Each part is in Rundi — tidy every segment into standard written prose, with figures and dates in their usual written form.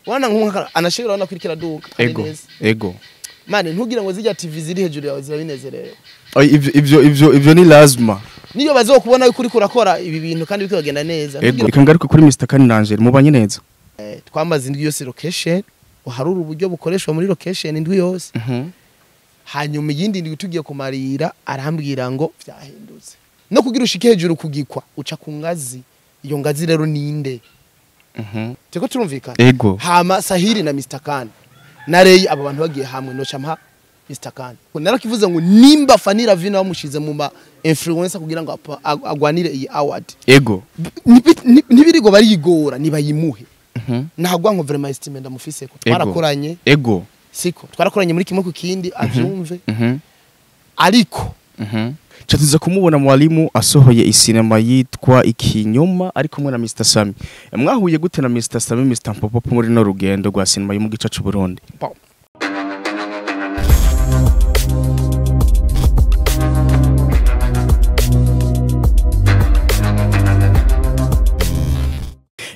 Wana nkunka anashira urabona ko kiraduka. Ego ego. Mane ntugira ngo zijya TV ziri hejuru yawe zirabinezerewe. Ivyo ni lazima. Niyo bazokubona yuko uriko urakora ibi bintu kandi bikagenda neza. Ego reka ngaruke kuri Mr Kanangere mubanye neza. Twamaze indwi yose location, uharura uburyo bukoreshwa muri location indwi yose. Hanyuma iyindi ndwi tugiye kumarira arambwira ngo vyahindutse. No kugira ushike hejuru kugikwa uca ku ngazi, iyo ngazi rero ninde? Teko turumvikana. Ego. Hama Sahiri na Mr Khan na Ray aba bantu bagiye hamwe no chamha Mr Khan. Narakivuze ngo nimba Fanny Ravina bamushize mu ma influencer kugira ngo agwanire iyi award. Ego. Nibirigo barigora nibayimuhe. Nagwa ngo vraiment estime ndamufise ko twarakoranye. Ego. Siko twarakoranye muri kimwe ku kindi avyumve. Ariko Chatuza kumubona mwalimu asohoye isinema yitwa Ikinyoma ari kumwe na Mr Sami. Mwahuye gute na Mr Sami, Mr Popopo muri no rugendo rwa sinema yo mu gice c'u Burundi?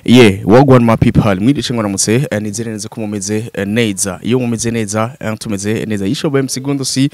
Yeah, wagwan my people. Mwidishe mwaramutse nizere neza ko mumeze neza. Iyo mumeze neza, tumeze neza. Yishobo MC Gundo si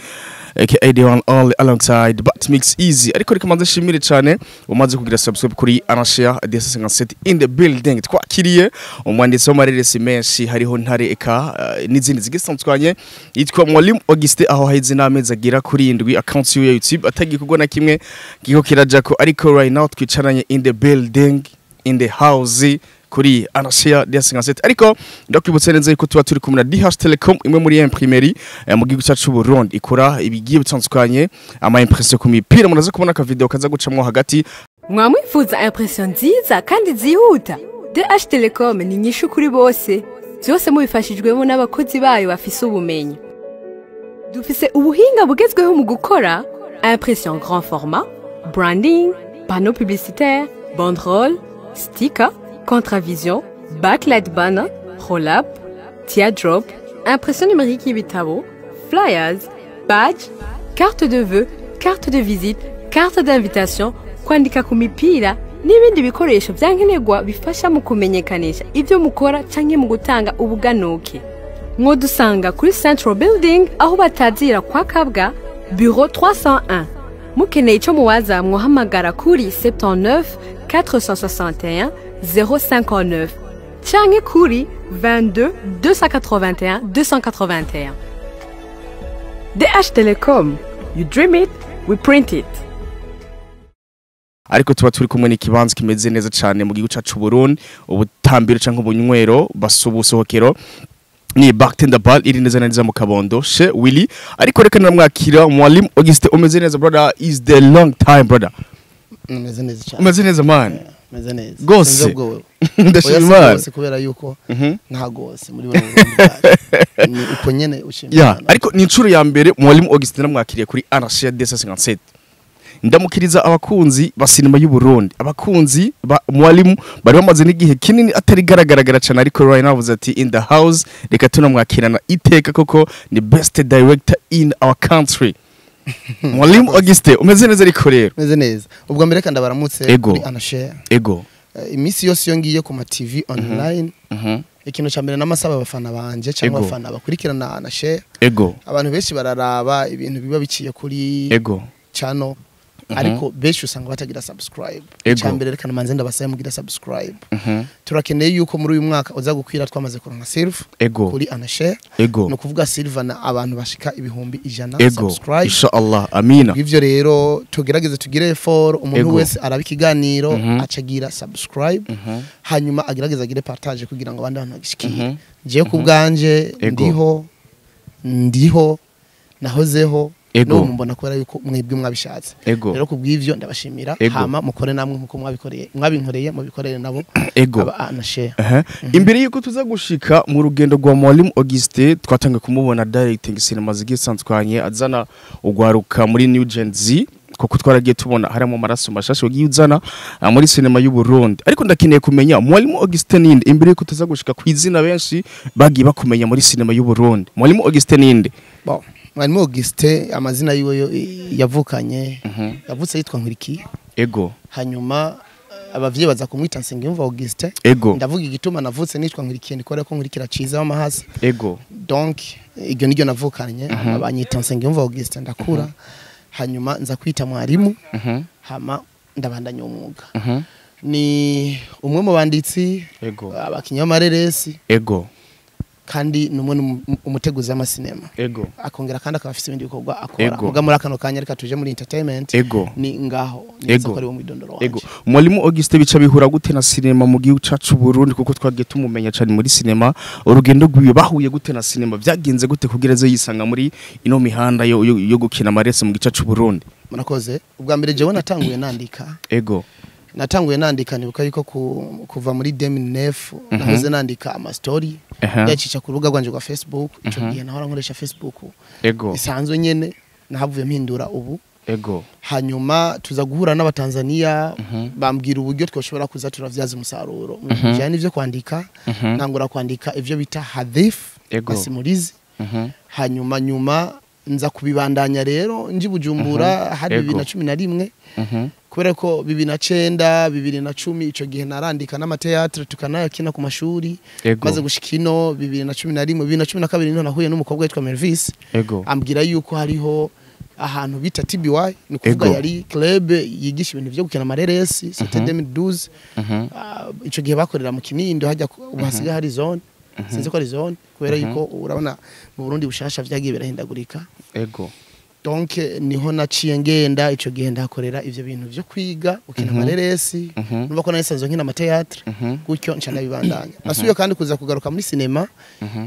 aka the one all alongside but mix easy. Ariko reka manze shimire cyane umaze kugira subscribe kuri Anashare DS57 in the building. Twakiriye umwanditsi w'amareresi menshi hariho ntare eka n'izindi zigisanzwanye yitwa Mwalimu Auguste aho haize n'amezi agira kuri indwi account ya YouTube atagikugwa na kimwe giko kirajako, ariko right now twicaranye in the building in the house kuri Anashare DS57. Ariko ndakwibutsa neza yuko tuba turi kumwe na DH Telecom imwe muri imprimerie mu gihugu cyacu Burundi ikora ibigiye bitandukanye ama impression ku mipira. Muraza kubona ka video kaza gucamwo hagati. Mwamwifuza impression nziza kandi zihuta, DH Telecom ni nyishu kuri bose, byose mubifashijwemo n'abakozi bayo bafise ubumenyi. Dufise ubuhinga bugezweho mu gukora impression grand format, branding, panneau publicitaire, banderole, sticker, contravision, backlight banner, roll-up, teardrop, impression numérique y'ibitabo, flyers, badge, carte de vœux, carte de visite, carte d'invitation, kwandika ku mipira n'ibindi bikoresho vyankenerwa bifasha mu kumenyekanisha ivyo mukora canke mu gutanga ubuganuke. Mwodusanga kuri Central Building aho batazira kwa Kabwa, bureau 301. Mukeneye ico muwaza mwohamagara kuri 79 461 059 canke kuri 22 281 281. DH Telecom, you dream it, we print it. Ariko tuba turi kumwe n'ikibanza kimeze neza cyane mu gihugu cyacu Burundi, ubutambiro canke ubunywero basubusohokero ni Bartender Bar iri neza neza mu Kabondo she Willy. Ariko reka namwakira Mwalimu Auguste. Umeze neza brother? Is the long time brother. Umeze neza cyane. Umeze neza man. Umeze neza. Gose. Ndashima Imana kubera yuko nta gose muri bano Burundi. Ni uko nyene ushimira. Yeah, ariko ni incuro ya mbere Mwalimu Auguste namwakiriye kuri Anashare DS57. Ndamukiriza abakunzi ba sinema y'u Burundi, abakunzi ba Mwalimu bari bamaze n'igihe kinini atari garagara cyane, ariko right now avuze ati in the house reka tunamwakirana iteka koko ni best director in our country. Mwalimu Auguste umeze neza ariko rero? Umeze neza. Ubwo mbere kandi baramutse kuri Anashare. Ego. Imisi yose iyo ngiye ku ma TV online ikintu ca mbere namasaba abafana banje cyangwa abafana bakurikirana Anashare. Ego. Abantu benshi bararaba ibintu biba biciye kuri Ego channel, ariko benshi usanga batagira subscribe. Cyambere reka namanze ndabasaye mugira subscribe. Turakeneye yuko muri uyu mwaka uza gukwira twamaze kuronka silver kuri Anashare. No kuvuga silver na abantu bashika 100,000 subscribe. Inshallah, amina. Ivyo rero tugerageze tugire effort, umuntu wese araba ikiganiro acagira subscribe, hanyuma agerageze agire partage kugira ngo abandi bantu bagishikire. Ngiye kubganje ndiho nahozeho. No mbona kubera yuko mwebwe mwabishatse. Rero kubw'ivyo ndabashimira, hama mukore namwe nkuko mwabikoreye, mwabinkoreye mubikorere nabo aba Anashare. Imbere yuko tuza gushika mu rugendo rwa Mwalimu Auguste twatanga kumubona directing cinema zigiye zitandukanye azana ugwaruka muri New Gen Z, kuko twaragiye tubona harimo amaraso mashasha ugiye uzana muri cinema y'u Burundi. Ariko ndakeneye kumenya Mwalimu Auguste ninde imbere yuko tuza gushika ku izina benshi bagiye bakumenya muri cinema y'u Burundi. Mwalimu Auguste ninde? Bon, Mwalimu Auguste amazina yiwe yavukanye, yavutse yitwa Nkwirikiye. Ego. Hanyuma Abavyeyi baza kumwita Nsengiyumva Augustin. Ndavuga igituma navutse nitwa Nkurikiye, nikora ko nkurikira Ciza w'amahasa. Donc iryo niryo navukanye, banyita Nsengiyumva Augustin, ndakura, hanyuma nza kwita Mwarimu, hama ndabandanya umwuga. Ni umwe mu banditsi, abakinyi b'amareresi, kandi ni umwe umuteguzi w'amasinema, akongera kandi akaba afise ibindi bikorwa akora. Muga muri akano kanya reka tuje muri entertainment. Ni ngaho nibaza ko ari wo mwidondoro wanje. Mwalimu Auguste, bica bihura gute na sinema mu gihugu cacu Burundi? Kuko twagiye tumumenya cyane muri sinema, urugendo rwiwe bahuye gute na sinema, byagenze gute kugira aze yisanga muri ino mihanda yo gukina amarese mu gice c'u Burundi? Murakoze. Ubwa mbere jewe natanguye nandika. Natanguye nandika, nibuka yuko kuva muri 2009 nahoze nandika ama story, yacica ku rubuga rwanje rwa Facebook. Ico gihe nahora nkoresha Facebook isanzwe nyene, nahavuye mpindura ubu. Hanyuma tuza guhura n'Abatanzania, bambwira uburyo twoshobora kuza turavyaza umusaruro mu bintu bijanye n'ivyo kwandika. Ntangura kwandika ivyo bita hadith, masimulizi. Hanyuma nyuma nza kubibandanya rero nji Bujumbura hari 2011, kubera ko 2009, 2010 ico gihe narandika n'amateatre tukanayakina ku mashuri. Maze gushika ino 2011, 2012 niho nahuye n'umukobwa witwa Melvis, ambwira yuko hariho ahantu bita TBY, ni kuvuga yari club yigisha ibintu vyo gukina amareresi. C'était 2012. Ah, ico gihe bakorera mu Kinindo hajya ubu hasigaye hari zone, sinzi ko ari zone, kubera yuko urabona mu Burundi bushasha vyagiye birahindagurika. Donc niho naciye ngenda ico gihe, ndahakorera ivyo bintu vyo kwiga gukina amareresi. Numva ko nari nkina amateatre, gutyo nca ndabibandanya. Nasubiye kandi kuza kugaruka muri sinema,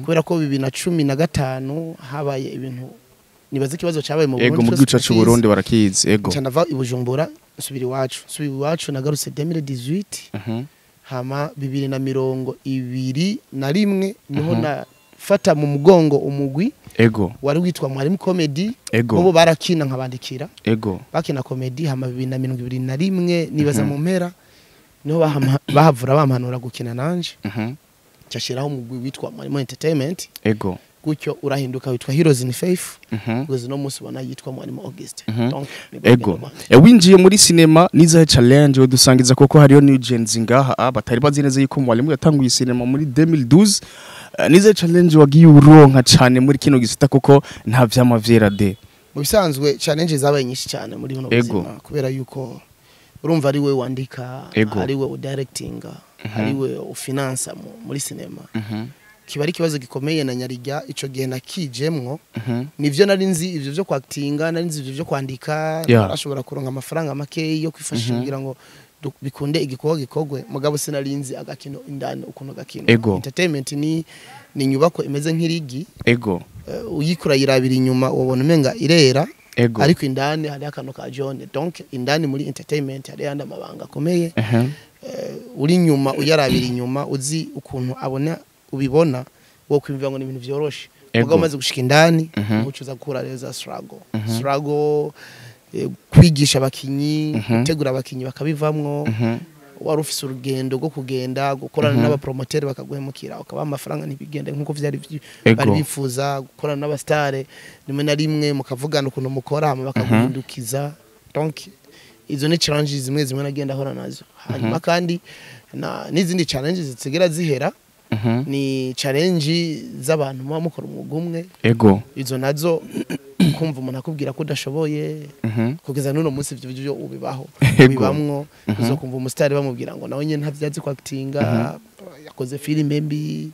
kubera ko 2015 habaye ibintu, nibaza ikibazo cyabaye mu Ego, mu Burundi gihugu twese cacu turakizi. Burundi barakizi. Nca ndava i Bujumbura, nsubira iwacu. Nsubira iwacu nagarutse 2018. Hama 2021 niho nafata mu mugongo umugwi wari witwa Mwarimu Comedy. Bobo barakina, nkabandikira. Bakina comedy. Hama 2021, nibaza mu mpera, niho bahavura bampanura gukina nanje, cyashiraho umugwi witwa Mwarimu Entertainment. Gutyo urahinduka witwa Heroes in Faith, kugeza uno munsi ubona yitwa Mwarimu Auguste. Donc nibwo rugendo rwanje. Winjiye muri sinema nizahe challenge dusangiza, kuko hariyo new gens ngaha batari bazi neza yuko Mwalimu yatanguye sinema muri 2012? Nizahe challenge wagiye uronka cane muri kino gisata, kuko nta vyama vyera de? Mu bisanzwe challenge zabaye nyinshi cyane muri buno buzima, kubera yuko urumva ari we wandika, ari we udirectinga, ari we ufinansa muri sinema, kiba ari ikibazo gikomeye. Na nyarijya ico gihe nakijemwo, nivyo nari nzi ivyo vyo kwactinga, nari nzi ivyo vyo kwandika, narashobora kuronka amafaranga make yo kwifashisha kugira ngo bikunde igikorwa gikorwe, mugabo sinari nzi agakino indani ukuntu gakino. Entertainment ni inyubako imeze nk'irigi. Uyikura yirabira inyuma ubona umenga irera, ariko indani hari akantu ka jaune. Donc indani muri entertainment hari yandi amabanga akomeye. Uri inyuma uyarabira inyuma, uzi ukuntu abona ubibona, wo kwimvira ngo ni ibintu vyoroshe. Mugabo umaze gushika indani, ucuza gukura rero za struggle, kwigisha abakinyi, gutegura abakinyi bakabivamwo, wari ufise urugendo rwo kugenda gukorana n'abapromoteri bakaguhemukira, ukabaha amafaranga ntibigende nk'uko vyari bari bifuza, gukorana n'abastare rimwe na rimwe mukavugana ukuntu mukora hama bakaguhindukiza. Donc izo ni challenges zimwe zimwe nagenda ahora nazo. Hanyuma kandi n'izindi challenges zisigira zihera, ni challenge z'abantu muba mukora umwuga umwe. Izo nazo kumva umuntu akubwira ko udashoboye, kugeza n'uno munsi ivyo byo ubibaho, ubibamwo. Uzokumva umusitari bamubwira ngo nawe nyene ntavyazi kwactinga, yakoze filime mbi.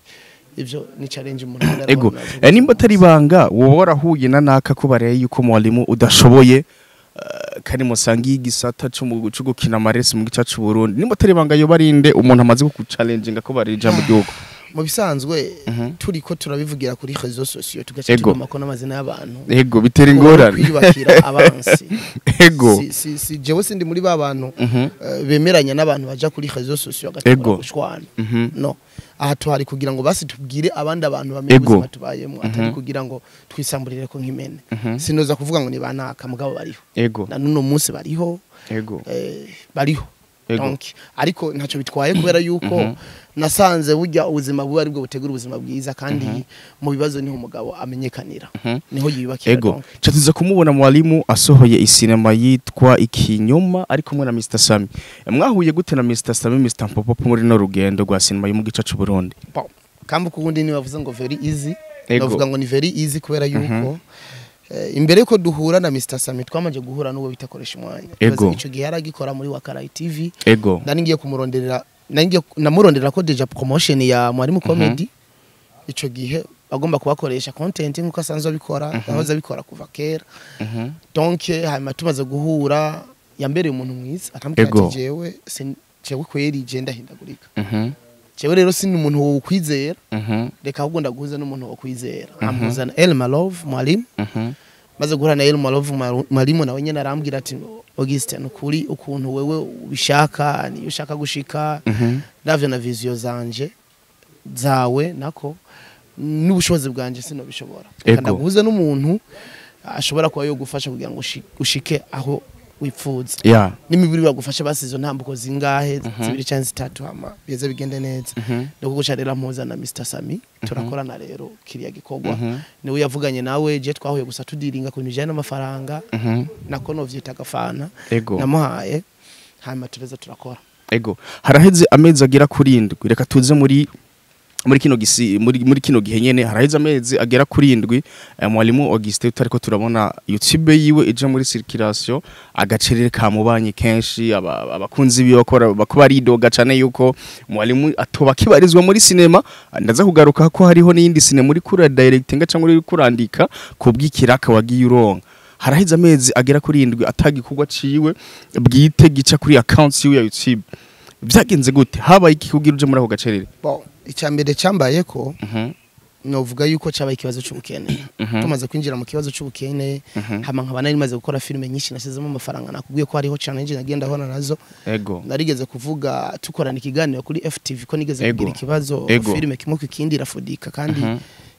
Ivyo ni challenge umuntu agenda arahura nazo. Nimba atari ibanga, woba warahuye na naka ko bareye yuko Mwalimu udashoboye, kandi musangiye igisata co gukina amaresi mu gice c'u Burundi? Nimba atari ibanga, yoba arinde umuntu amaze kuguchallenginga ko bareye ijambo ry'uko? Mu bisanzwe turiko turabivugira kuri réseaux sociaux, tugaca tuguma ko n'amazina y'abantu, Ego, bitera ingorane. kwiyubakira abansi. Si jewe sindi muri ba bantu bemeranya n'abantu baja kuri réseaux sociaux bagatangura gushwana. No aha tuhari kugira ngo basi tubwire abandi abantu bamenye ubuzima tubayemo, atari kugira ngo twisamburire ko nk'imene. Sinoza kuvuga ngo ni banaka, mugabo bariho. Na nuno munsi bariho. Bariho. Donc ariko ntacyo bitwaye, kubera yuko nasanze burya ubuzima buba aribwo butegura ubuzima bwiza, kandi mu bibazo niho umugabo amenyekanira, niho yiyubakira. Ego, tuza kumubona Mwalimu asohoye isinema yitwa Ikinyoma ari kumwe na Mr Sami. Mwahuye gute na Mr Sami, Mr Popopo, muri no rugendo rwa sinema yo mu gice c'u Burundi? Bon, kandi kubundi ni bavuze ngo very easy, bavuga ngo ni very easy kubera yuko imbere ko duhura na Mr Sami twamanje guhura n'uwo bitakoresha umwanya. Ico gihe yaragikora muri Wakarai TV. Nari ngiye kumuronderera, nari namuronderera ko déjà promotion ya Mwalimu Comedy. Ico gihe agomba kubakoresha content nkuko asanzwe abikora, yahoze abikora kuva kera. Donc hanyuma tumaze guhura, yambereye umuntu mwiza, akambwira ati jewe jewe kweri je ndahindagurika. Jewe rero si umuntu wo kwizera, reka ahubwo ndaguhuza n'umuntu wo kwizera. Amuzana Elma Love Mwalimu. Maze guhura na Elma Love Mwalimu, nawe nyene arambwira ati Augustin, ukuri ukuntu wewe ubishaka niyo ushaka gushika, ndavyo na vision zanje zawe nako n'ubushobozi bwanje sinobishobora, reka ndaguhuze n'umuntu ashobora kuba yo gufasha kugira ngo ushike aho wipfuza. N'imibiri bagufasha basizo ntambuko zingahe, zibiri cyangwa zitatu, hama bize bigende neza. Ndiko guca rero mpuza na Mr Sami, turakorana rero kiriya gikorwa. Niwe yavuganye nawe, je twahuye gusa tudiringa ku bijanye n'amafaranga, nako no vyita gafana namuhaye, hama tureza turakora. Ego, haraheze amezi agera kuri 7. Reka tuze muri kino gisi, muri kino gihe nyene haraheze amezi agera kuri 7 Mwalimu Augustin utariko turabona YouTube yiwe ija muri circulation, agacerere kamubanye kenshi, abakunzi biwe bakora bakuba ridoga cane yuko Mwalimu atoba kibarizwa muri cinema. Ndaza kugaruka ko hariho n'iyindi cinema muri kura directing cyangwa uri kurandika kubw'ikiraka wagiye uronka. Haraheze amezi agera kuri 7 atagikorwa ciwe bwite gica kuri account yiwe ya YouTube. Vyagenze gute? Habaye iki kugira uje muri ako gacerere? Bon, icambere cyambaye ko novuga yuko cyabaye ikibazo cy'ubukene. Tumaze kwinjira mu kibazo cy'ubukene, hama nkaba nari maze gukora filme nyinshi nasizemo amafaranga, nakubwiye ko hariho challenge nagenda hona nazo. Narigeze kuvuga tukorana ikiganiro kuri FTV ko nigeze kugira ikibazo filme kimwe kikindi irafudika, kandi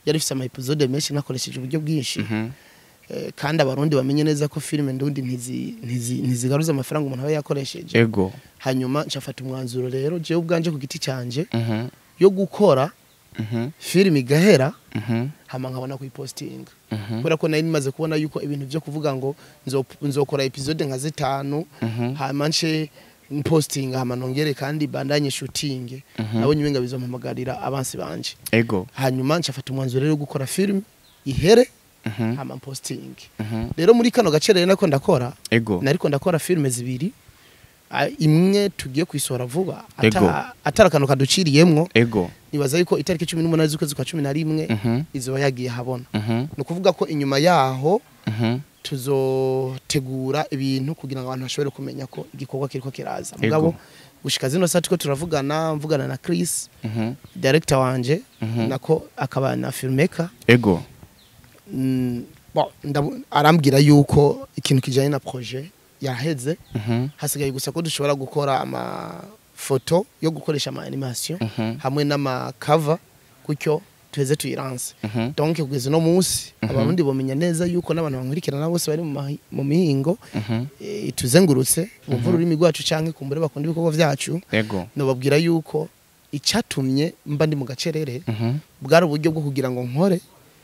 yari ifite ama episode menshi nakoresheje uburyo bwinshi. Kandi abarundi bamenye neza ko filme ndundi ntizigaruza amafaranga umuntu aba yakoresheje. Hanyuma nshafata umwanzuro rero je ubwanje ku giti cyanje yo gukora filime igahera, hama nkabona kuyipostinga. Kubera ko nari nimaze kubona yuko ibintu byo kuvuga ngo nzokora episode nka 5 hama nce postinga hama nongere kandi bandanye shooting, nabonye umenga bizompamagarira abansi banje. Hanyuma nshafata umwanzuro rero gukora filime ihere, hama posting. Rero muri kano gace rero nako ndakora, nariko ndakora filime zibiri, imwe tugiye kwisora vuba atarakano kaduciriyemwo. Nibaza yuko itariki 18 z'ukwezi kwa 11 izoba yagiye habona. No kuvuga ko inyuma yaho tuzotegura ibintu kugira ngo abantu bashobore kumenya ko igikorwa kiriko kiraza. Mugabo gushika zino saa tuko turavugana, mvugana na Chris director wanje, nako akaba na filmmaker. Bon, arambwira yuko ikintu kijanye na projet yaheze, hasigaye gusa ko dushobora gukora ama photo yo gukoresha ama animation hamwe n'ama cover kucyo tuheze tuyiranse. Donc kugeza no munsi abarundi bomenya neza yuko n'abantu bankurikirana bose bari mu mihingo ituzengurutse bumva ururimi rwacu canke kumbure bakunda ibikorwa vyacu. No babwira yuko icatumye mba ndi mu gacerere bwari uburyo bwo kugira ngo nkore,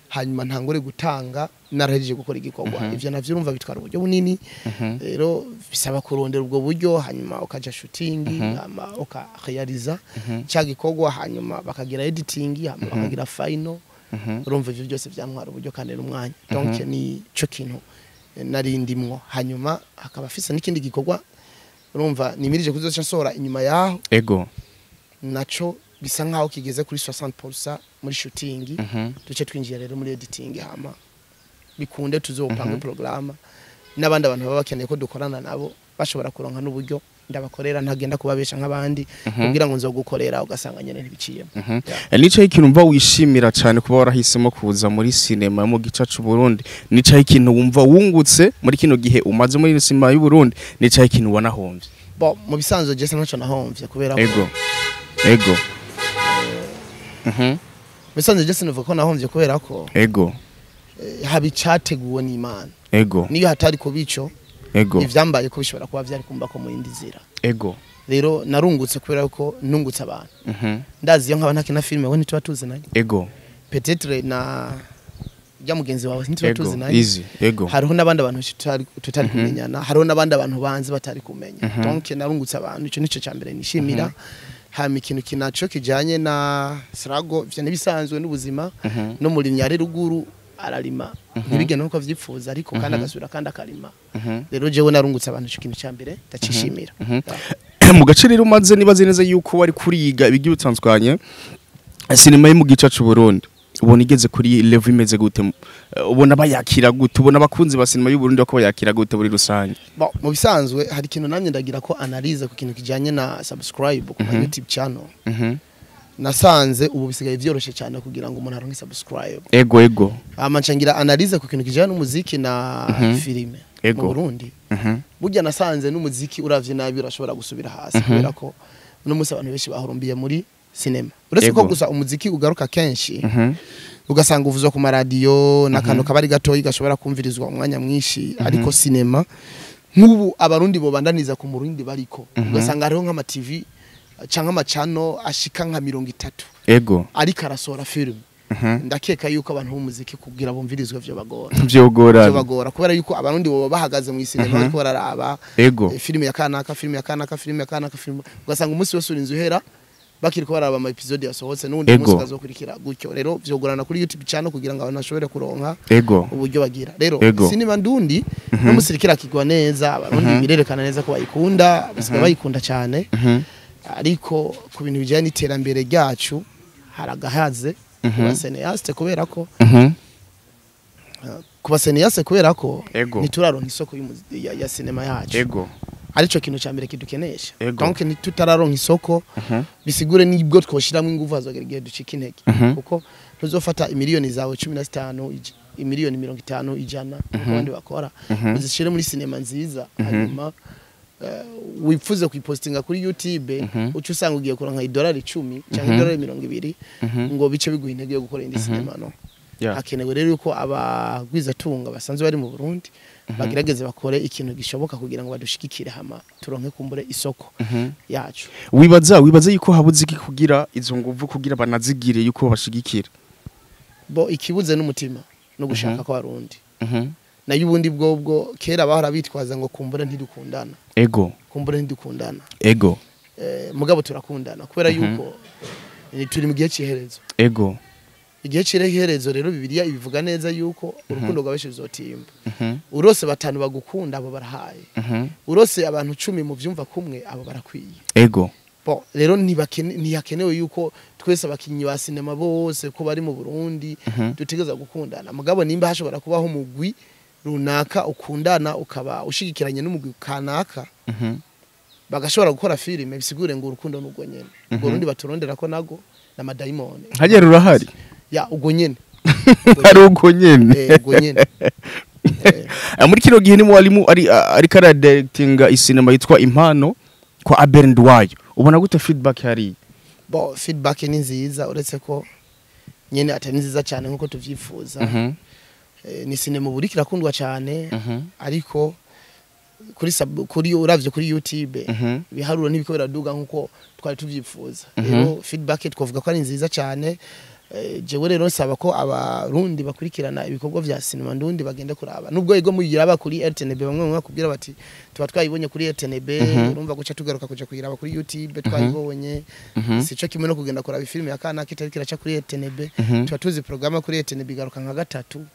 hanyuma ntangure gutanga narahejeje gukora igikorwa. Ivyo navyo urumva bitwara uburyo bunini, rero bisaba kurondera ubwo buryo, hanyuma ukaja shooting, hama ukarealiza cya gikorwa, hanyuma bakagira editing, hama bakagira final. Urumva ivyo byose byantwara uburyo kandi n'umwanya. Donc ni cyo kintu nari ndimwo. Hanyuma hakaba afise n'ikindi gikorwa urumva nimirije kuzoca nsohora inyuma yaho. Naco bisa nkaho kigeze kuri 60% muri shooting, duce twinjiye rero muri editing, hama bikunde tuzopanga programme n'abandi abantu baba bakeneye ko dukorana nabo bashobora kuronka n'uburyo ndabakorera, ntagenda kubabesha nk'abandi kugira ngo nzogukorera ugasanga nyene ntibiciyemo. Nico ikintu mva wishimira cyane kuba warahisemo kuza muri cinema mu gica c'u Burundi, nico ikintu wumva wungutse muri kino gihe umaze muri cinema y'u Burundi, nico ikintu wanahomvye? Bon, mu bisanzwe je sinco nahomvye kubera ko Ego Bisanzwe je sinavuga ko nahomvye kubera ko haba icateguwe n'Imana. Niyo hatari kubico, ivyambaye ko bishobora kuba vyari kumba ko mu yindi nzira. Rero narungutse kubera ko nungutse abantu. Ndazi iyo nkaba ntakina filime we ntituba tuzinanye. Ego. Peut-être na rya mugenzi wawe ntituba Ego. tuzinanye. Easy. Ego. Hariho n'abandi abantu tutari kumenyana, hariho n'abandi abantu banzi batari kumenya. Donc narungutse abantu, ico nico cambere nishimira. Hama ikintu kinaco kijanye na srago, ivyo nibisanzwe n'ubuzima. No murimyi ari ruguru ararima ntibigende nkuko avyifuza, ariko kandi agasubira kandi akarima. Rero jewe narungutse abantu, ico kintu cambere ndacishimira. Mu gace rero umaze, nibaze neza yuko wari kuriga ibigiye bitandukanye, sinema yo mu gice c'u Burundi ubona igeze kuri level imeze gute? Ubona bayakira gute? Ubona abakunzi ba sinema y'u Burundi bako bayakira gute muri rusange? Bon, mu bisanzwe hari ikintu namye ndagira ko analyse ku kintu kijanye na subscribe ku ma YouTube channel. Nasanze ubu bisigaye vyoroshe cyane kugira ngo umuntu aronke subscribe. Ego, ego. Hama nca analyse ku kintu kijanye n'umuziki na filime mu Burundi. Burya nasanze n'umuziki uravye nabi urashobora gusubira hasi, kubera ko uno munsi abantu benshi bahurumbiye muri sinema, uretse ko gusa umuziki ugaruka kenshi, ugasanga uvuzwa ku maradiyo n'akantu kaba ari gatoyi gashobora kumvirizwa umwanya mwinshi. Ariko sinema nk'ubu Abarundi bobandaniza ku murundi bariko, ugasanga hariho nk'ama TV canke ama channel ashika nka 30 ariko arasohora film, ndakeka yuko abantu b'umuziki kugira bumvirizwe vyo bagora. Vyogorana. Vyo bagora, kubera yuko Abarundi boba bahagaze mu sinema bariko bararaba filime ya kanaka, filime ya kanaka, filime ya kanaka, filime, ugasanga umunsi wose urinze uhera bakiriko baraba ama episode yasohotse, n'uwundi munsi kazokurikira gutyo. Rero vyogorana kuri YouTube channel kugira ngo abantu bashobore kuronka uburyo bagira. Rero sinema ndundi no musirikira kigwa neza, Abarundi birerekana neza ko bayikunda, basigaye bayikunda cyane. Ariko ku bintu bijyanye n'iterambere ryacu haragahaze ku ba cinéaste, kubera ko ku ba cinéaste, kubera ko ntituraronka isoko ya sinema yacu, arico kintu ca mbere kidukenesha. Donc ntitutararonka isoko, bisigure nibwo twoshiramwo ingufu hazogera igihe ducika intege, kuko ntuzofata imiliyoni zawe 15, imiliyoni 50, 100, nkuko abandi bakora, uzishire muri sinema nziza, hanyuma wipfuze kuyipostinga kuri YouTube, uca usanga ugiye kuronka idolari 10 cyangwa idolari 20, ngo bice biguha intege yo gukora indi sinema. No hakenewe rero yuko abagwizatunga basanzwe bari mu Burundi bagerageze bakore ikintu gishoboka kugira ngo badushigikire, hama turonke kumbure isoko yacu. Wibaza yuko habuze iki kugira izo nguvu, kugira banazigire yuko bashigikira? Bo ikibuze n'umutima no gushaka kw'Abarundi. Nayo ubundi bwobwo kera bahora bitwaza ngo kumbure ntidukundana, kumbure ntidukundana. Mugabo turakundana, kubera yuko turi mu gihe c'iherezo. Igihe c'iherezo rero Bibiliya ibivuga neza yuko urukundo rwa benshi ruzotimba. Urose batanu bagukunda, abo barahaye. Urose abantu 10 mu vyumva kumwe, abo barakwiye. Bon, rero ntihakenewe yuko twese abakinyi ba sinema bose ko bari mu Burundi dutegereza gukundana. Mugabo nimba hashobora kubaho umugwi runaka ukundana, ukaba ushigikiranye n'umugwi kanaka, bagashobora gukora filime, bisigure ngo urukundo n'ubwo nyene. Ubwo rundi baturondera ko nago n'amadayimoni. Hajya rurahari. Ya, ubwo nyene. Ari uko nyene. Ubwo nyene. Muri kino gihe ni mwalimu ari ariko aradirectinga isinema yitwa Impano kwa Abel Ndwayo, ubona gute feedback hari? Bon, feedback ni nziza, uretse ko nyene atari nziza cyane nkuko tuvyifuza. Ni sinema ubu iriko irakundwa cyane, ariko kuri uravye kuri YouTube ibiharuro ntibiko biraduga nkuko twari tuvyifuza. Rero feedback twavuga ko ari nziza cyane. Jewe rero nsaba ko Abarundi bakurikirana ibikorwa vya sinema ndundi bagende kuraba, nubwo ego muyiraba kuri RTNB, bamwe bamwe bakubwira bati tuba twayibonye kuri RTNB, urumva guca tugaruka kuja kuyiraba kuri YouTube twayibonye, sico kimwe no kugenda kuraba filime ya kanaka itari kiraca kuri RTNB. Tuba tuzi programme kuri RTNB igaruka nka gatatu.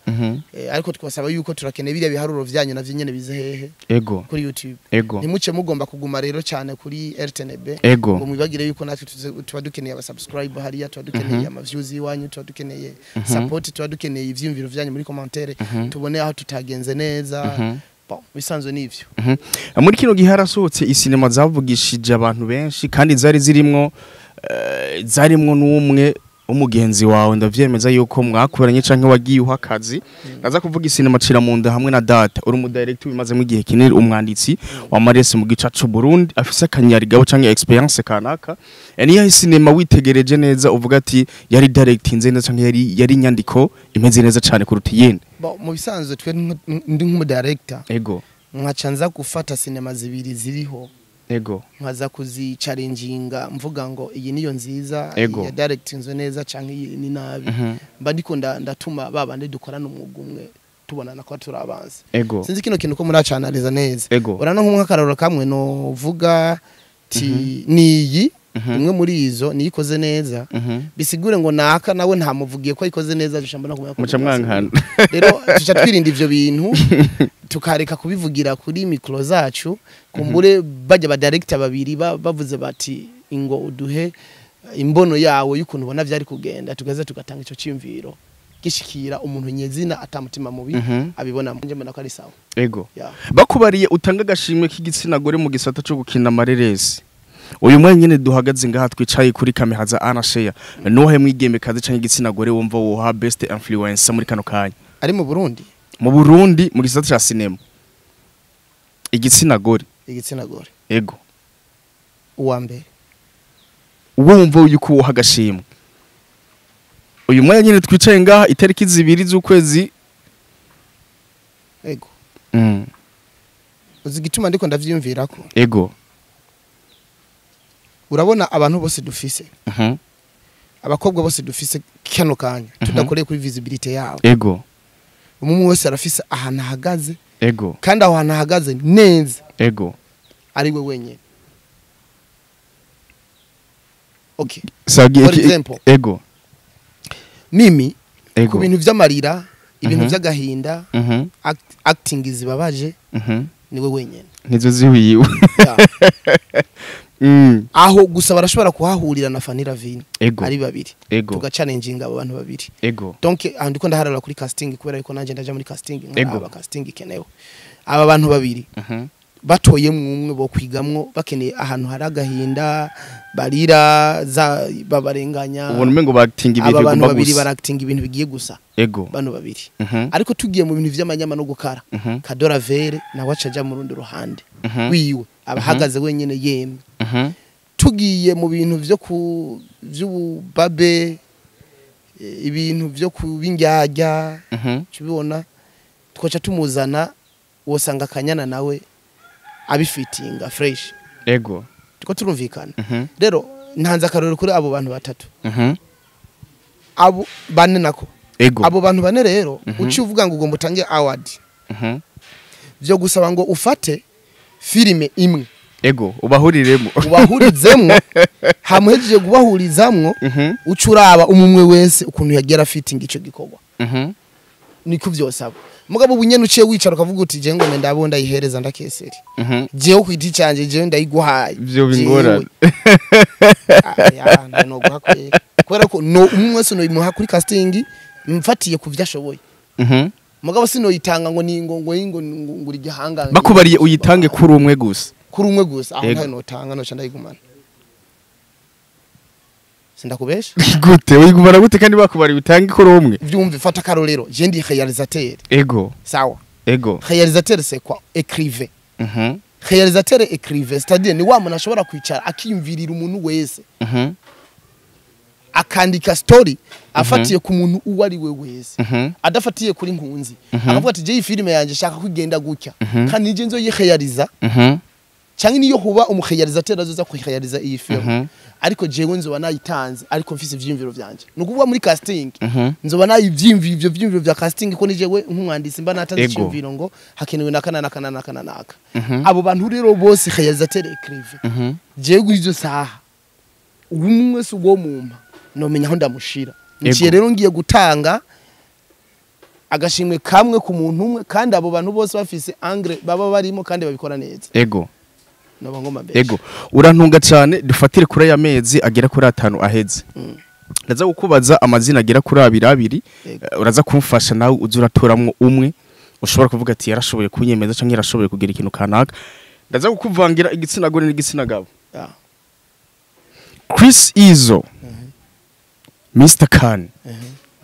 Ariko twasaba yuko turakeneye biriya biharuro vyanyu navyo nyene bize hehe? Kuri YouTube. Ntimuce mugomba kuguma rero cyane kuri RTNB, ngo mwibagire yuko natwe tuba dukeneye aba subscribe hariya, tuba dukeneye ama views iwanyu, tuba dukeneye support, tuba dukeneye ivyiyumviro vyanyu muri commentaire, tubone aho tutagenze neza. Bon, bisanzwe nivyo. Muri kino gihe harasohotse isinema zavugishije abantu benshi, kandi zari zirimwo zarimwo n'umwe umugenzi wawe, ndavyemeza yuko mwakoranye canke wagiye uha akazi. Naza kuvuga isinema Cira mu nda hamwe na Data. Uri mu director bimazemo igihe kinini, umwanditsi wa Marese mu gica c'u Burundi, afise akanyarigabo canke experience kanaka. Niyo sinema witegereje neza uvuga ati yari directinze neza, canke yari inyandiko imeze neza cane kuruta iyindi? Bon, mu bisanzwe twe ndi nk'umu director, nkaca nza gufata sinema zibiri ziriho. Nkaza kuzichallenginga mvuga ngo iyi niyo nziza, Ego. ya directinzwe neza canke iyi ni nabi, mba ndiko ndatuma babandi dukorana umwuga umwe tubonana ko turabanza. Sinzi kino kintu ko muracanaliza neza. Urana nk'akarorero kamwe novuga ti niyi imwe muri izo niyo ikoze neza, bisigure ngo naka nawe ntamuvugiye ko ikoze neza, duca mbona kumenya ko Muca mwankana. Rero tuca twirinda ivyo bintu, tukareka kubivugira kuri mikro zacu. Kumbure bajya ba director babiri bavuze bati ingo uduhe imbono yawe y'ukuntu ubona vyari kugenda, tugaze tugatanga ico ciyumviro gishikira umuntu nyezina atamutima mubi abibona. Nje mbona ko ari sawa. Yeah. Bakubariye utanga agashimwe k'igitsina gore mu gisata cyo gukina amareresi, uyu mwanya nyene duhagaze ngaha twicaye kuri kamera za Ana Share, nuhe mwigeme kazi canke igitsina gore wumva woha best influencer muri kano kanya? Ari mu Burundi? Mu Burundi, mu gisata ca cinema, igitsina gore. Igitsina gore. Ego. Uwa mbere? Wumva yuko woha agashimwe uyu mwanya nyene twicaye ngaha, itariki 2 z'ukwezi. Ego. Uzi igituma ndiko ndavyiyumvirako? Ego. Urabona abantu bose dufise, abakobwa bose dufise kano kanya, tudakoreye kuri visibility yabo, umwe wese arafise ahantu ahagaze, kandi aho hantu ahagaze neza ari we wenyine. Okay. Sagi. For example, Mimi, ku bintu vy'amarira, ibintu vy'agahinda, acting zibabaje, niwe wenyine. Nizo ziwiwe. Yeah. Aho gusa barashobora kuhahurira na Fanny Ravine, ari babiri, tugacalenginga abo bantu babiri. Donc aho ndiko ndaharara kuri casting, kubera yuko nanje ndaja muri casting nkaraba casting ikenewe. Aba bantu babiri batoyemwo umwe bo kwigamwo, bakeneye ahantu hari agahinda, barira za babarenganya. Ubona umengo batinga ibintu Aba bantu bigomba babiri gusa. baractinga ibintu bigiye gusa, bano babiri. Ariko tugiye mu bintu vy'amanyama no gukara, Kadora Vere nawe acaja mu rundi ruhande wiwe, abahagaze wenyene yemwe. Tugiye mu bintu vyo ku vy'ububabe, ibintu vyo kubindyarya, tubibona twaca tumuzana, wosanga Akanyana nawe abifitinga fresh. Tuko turumvikana? Rero ntanze akarorero kuri abo bantu batatu, abo bane nako. Abo bantu bane rero, uci uvuga ngo ugomba utange award, vyo gusaba ngo ufate filime imwe, Ego, ubahuriremo. Ubahurizemwo. Hamuhejeje kubahurizamwo, uca uraba umumwe wese ukuntu yagira fitting ico gikorwa. Niko vyosaba. Mugabo ubu nyene uciye wicara ukavuga uti je ngome ndabo ndayihereza ndakeseri, jewe ku giti canje, jewe ndayiguhaye. Vyo bingorane. Aya no guha kwera, kubera ko no umwe wese no imuha kuri casting mfatiye ku vyo ashoboye. Mugabo sinoyitanga ngo ni ngo ngo ngo ngo uri gihangange. Bakubariye uyitange kuri umwe gusa. Kuri umwe gusa, aho Ego. ntayo notanga, noca ndayigumana, sindakubesha. Gute uyigumana gute kandi bakubariye utange kuri umwe? Vyumve, fata akarorero, je ndi réalisateur. Sawa? Réalisateur, c'est quoi? Écrivain. Réalisateur écrivain, c'est-à-dire ni wa muntu ashobora kwicara akiyumvirira umuntu wese, akandika story afatiye ku muntu uwo ari we wese, adafatiye kuri nkunzi, akavuga ati je iyi filime yanje shaka kugenda gutya, kandi nije nzoyirealiza, cyangwa niyo huba umurealisateur azoza kuyirealiza iyi film, ariko jewe nzoba nayitanze, ariko mfise ivyiyumviro vyanje. Ni ukuvuga muri casting nzoba nayivyiyumviro, ivyo vyiyumviro vya casting, ko ni jewe nk'umwanditsi mba natanze iciyumviro ngo hakenewe naka na naka na naka na naka. Abo bantu rero bose, réalisateur écrivain, jewe izo saha umwe wese uwo mumpa nomenya aho ndamushira. Niciye rero ngiye gutanga agashimwe kamwe ku muntu umwe, kandi abo bantu bose bafise angle baba barimo kandi babikora neza. Noba ngomba mbere. Ego, urantunga cyane. Dufatire kuri aya mezi agera kuri 5 aheze. Ndaza kukubaza amazina agera kuri abiri abiri. Uraza kumfasha nawe uza uratoramwo umwe ushobora kuvuga ati yarashoboye kunyemeza cyangwa yarashoboye kugira ikintu kanaka. Ndaza kukuvangira igitsina gore n'igitsina gabo. Chris Izo, Mr Khan,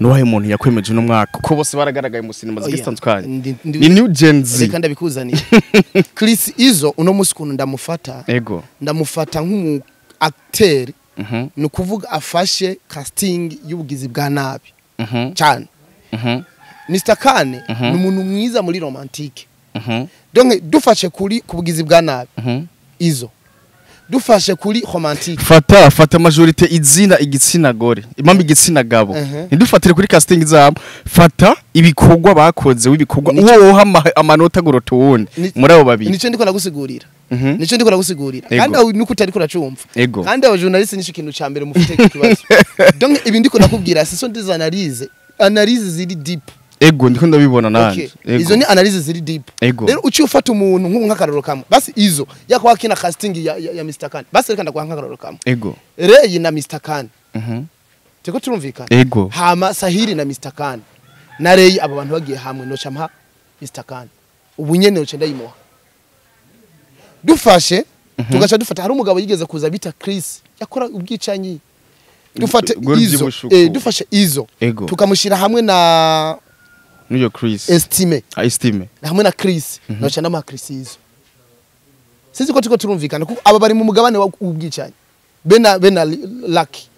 nuwahe muntu yakwemeje uno mwaka, kuko bose baragaragaye mu sinema zigiye zitandukanye? Ni New Gen Z. Reka ndabikuzaniye. Chris Izo, uno musi ukuntu ndamufata, ndamufata nk'umu acteur, ni ukuvuga afashe casting y'ubugizi bwa nabi cyane. Mr Khan ni umuntu mwiza muri romantique. Donc dufashe kuri ku bugizi bwa nabi, Izo. Dufashe kuri romantique. Fata majorité izina igitsina gore, impamvu igitsina gabo. Ntidufatire kuri casting zabo, fata ibikorwa bakoze, w'ibikorwa uwo woha amanota gurota uwundi muri abo babiri. Nico ndiko nagusigurira. Nico ndiko nagusigurira. Kandi aho nuko utari kuracumva. Kandi abo journaliste nico kintu ca mbere mufite ikibazo. Donc ibi ndiko nakubwira ce sont des analyses, analyses ziri deep. Ego ndiko ndabibona nanje. Okay. Izo ni analyse ziri deep. Rero uci ufata umuntu nk'akaroro kamwe. Basi izo yakwa kina casting ya Mr Khan. Basi reka ndaguha nk'akaroro kamwe. Ego. Rey na Mr Khan. Teko turumvikana. Ego. Hama Sahiri na Mr Khan. Na Rey abo bantu bagiye hamwe noca mpa Mr Khan. Ubu nyene noca ndayimuha. Dufashe tugaca dufata hari umugabo yigeze kuza bita Chris yakora ubwicanyi. Dufate izo. Dufashe izo. Tukamushira hamwe na Niyo Chris. Estime. Estime. Hamwe na Chris. Noca ndama Chris izo. Sinzi ko tuko turumvikana kuko aba bari mu mugabane w'ubwicanyi. Bena Lucky.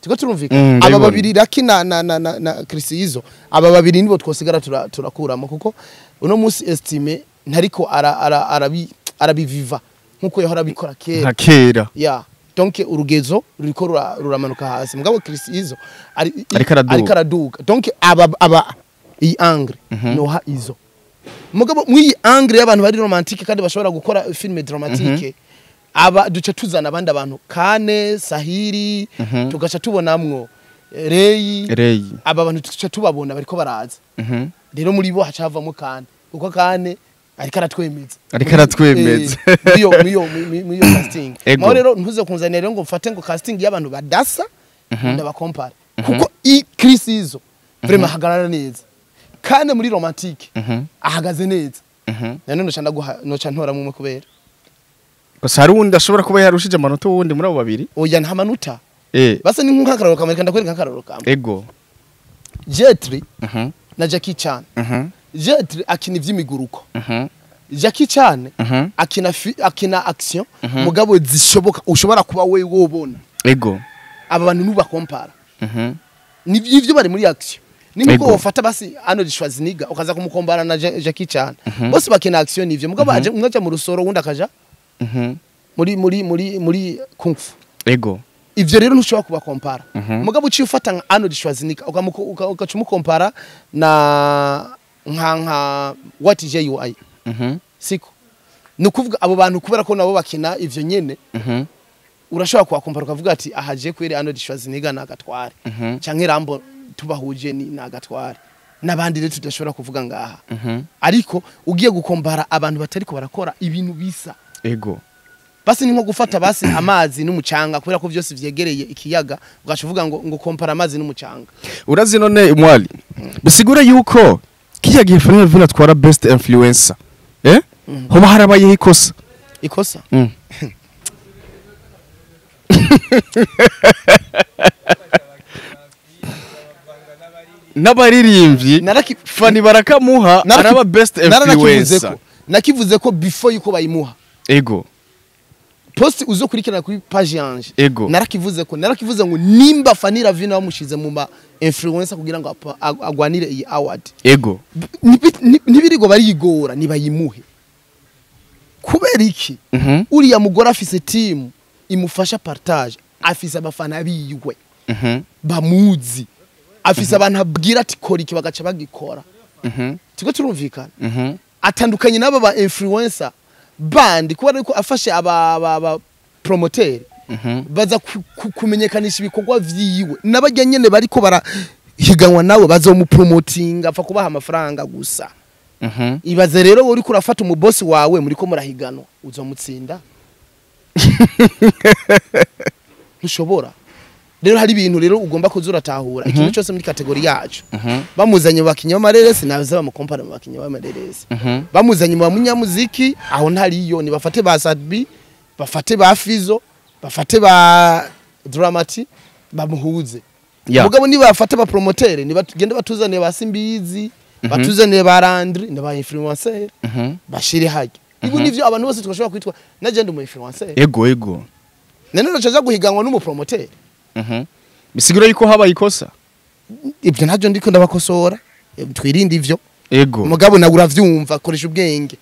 Tuko turumvikana. Aba babiri Lucky na Chris izo. Aba babiri nibo twosigara turakuramo kuko uno munsi Estime ntariko arabiviva nkuko yahora abikora kera. Nka kera. Yeah. Donc urugezo ruriko ruramanuka hasi. Mugabo Chris izo ariko araduga. Donc aba iyi angle noha izo. Mugabo mwiyi angle y'abantu bari romantique kandi bashobora gukora film dramatique aba duce tuzana abandi abantu Kane, Sahiri, tugaca tubonamwo Rey. Aba bantu tugaca tubabona bariko baraza. Rero muri bo hacavamo Kane kuko Kane ariko aratwemeza. Muri yo casting. Mwo rero ntuze kunzanira rero ngo mfate ngo casting y'abantu badasa ndabakompara kuko i Chris izo vraiment hagarara neza. Kane muri romantique ahagaze neza. None noca ndaguha noca ntora mumwe kubera. Gusa hari undi ashobora kuba yarushije amanota wundi muri abo babiri. Oya nta manota. Basa ni nk'akaroro kamwe ndakwereka nk'akaroro kamwe. Ego. Jetri na Jackie Chan. Jetri akina ivy'imiguruko. Jackie Chan akina action mugabo zishoboka ushobora kuba we wobona. Ego. Aba bantu nubakompara. Nivyo bari muri action. Niko wafata basi Arnold Schwarzenegger ukaza kumukombara na Jackie Chan. Bose bakina action nivyo mugabo aje umwe aja mu rusoro wundi akaja muri kung fu. Ego. Ivyo rero ntushobora kubakompara. Mugabo uciye ufata nka Arnold Schwarzenegger ukaca umukompara na nka what JUI. Siko. Nukuvuga abo bantu kubera ko nabo bakina ivyo nyene. Urashobora kubakompara ukavuga ati ahaje kwere Arnold Schwarzenegger nagatware. Canke Rambo tubahuje ni nagatware. Nabandi rero tudashobora kuvuga ngaha. Ariko ugiye gukombara abantu batariko barakora ibintu bisa. Ego. Basi ni nko gufata basi amazi n'umucanga kubera ko byose vyegereye ikiyaga ugaca uvuga ngo kompara amazi n'umucanga. Urazi none mwali. Bisigura yuko kiya gihe Fanny Vina twara best influencer. Hoba harabaye ikosa. Ikosa? N'abaririmbyi Fanny barakamuha araba best influencer. Nakivuze ko before yuko bayimuha. Ego. Post uzokurikirana kuri page yanje. Ego. Narakivuze ngo nimba Fanny Ravina bamushize mu ma influencer kugira ngo agwanire iyi award. Ego. Nibirigo barigora nibayimuhe. Kubera iki? Uriya mugore afise team imufasha partage, afise abafana biwe. Bamuzi. Afise abantu abwira ati kora iki bagaca bagikora. Tiko turumvikana. Atandukanye nabo ba influencer bandi kuba ariko afashe aba promoter baza kumenyekanisha ibikorwa vyiwe nabajya nyene bariko barahiganwa nawe bazomupromotinga apfa kubaha amafaranga gusa. Ibaze rero uri kurafata umubosi wawe muriko murahiganwa uzomutsinda. Ntushobora. Rero hari ibintu rero ugomba kuzuratahura ikintu cyose muri kategori yacu. Bamuzanye bakinya b'amareresi naza bamukompara mu bakinya b'amareresi. Bamuzanye mu banyamuziki aho ntariyo ni bafate ba Sadbi, bafate ba Fizo, bafate ba Dramati bamuhuze. Mugabo ni bafate ba promoter ni batugende batuzaniye ba Simbizi, batuzaniye ba Landry na ba influencer bashire hajye. Ibu nivyo abantu bose twashobora kwitwa na je ndi mu influencer. Ego ego. Nene nacaza guhiganwa n'umu promoter. Bisigura yuko habaye ikosa. Ibyo ntabyo ndiko ndabakosora. Twirinde ivyo. Ego. Mugabo nawe uravyumva koresha ubwenge.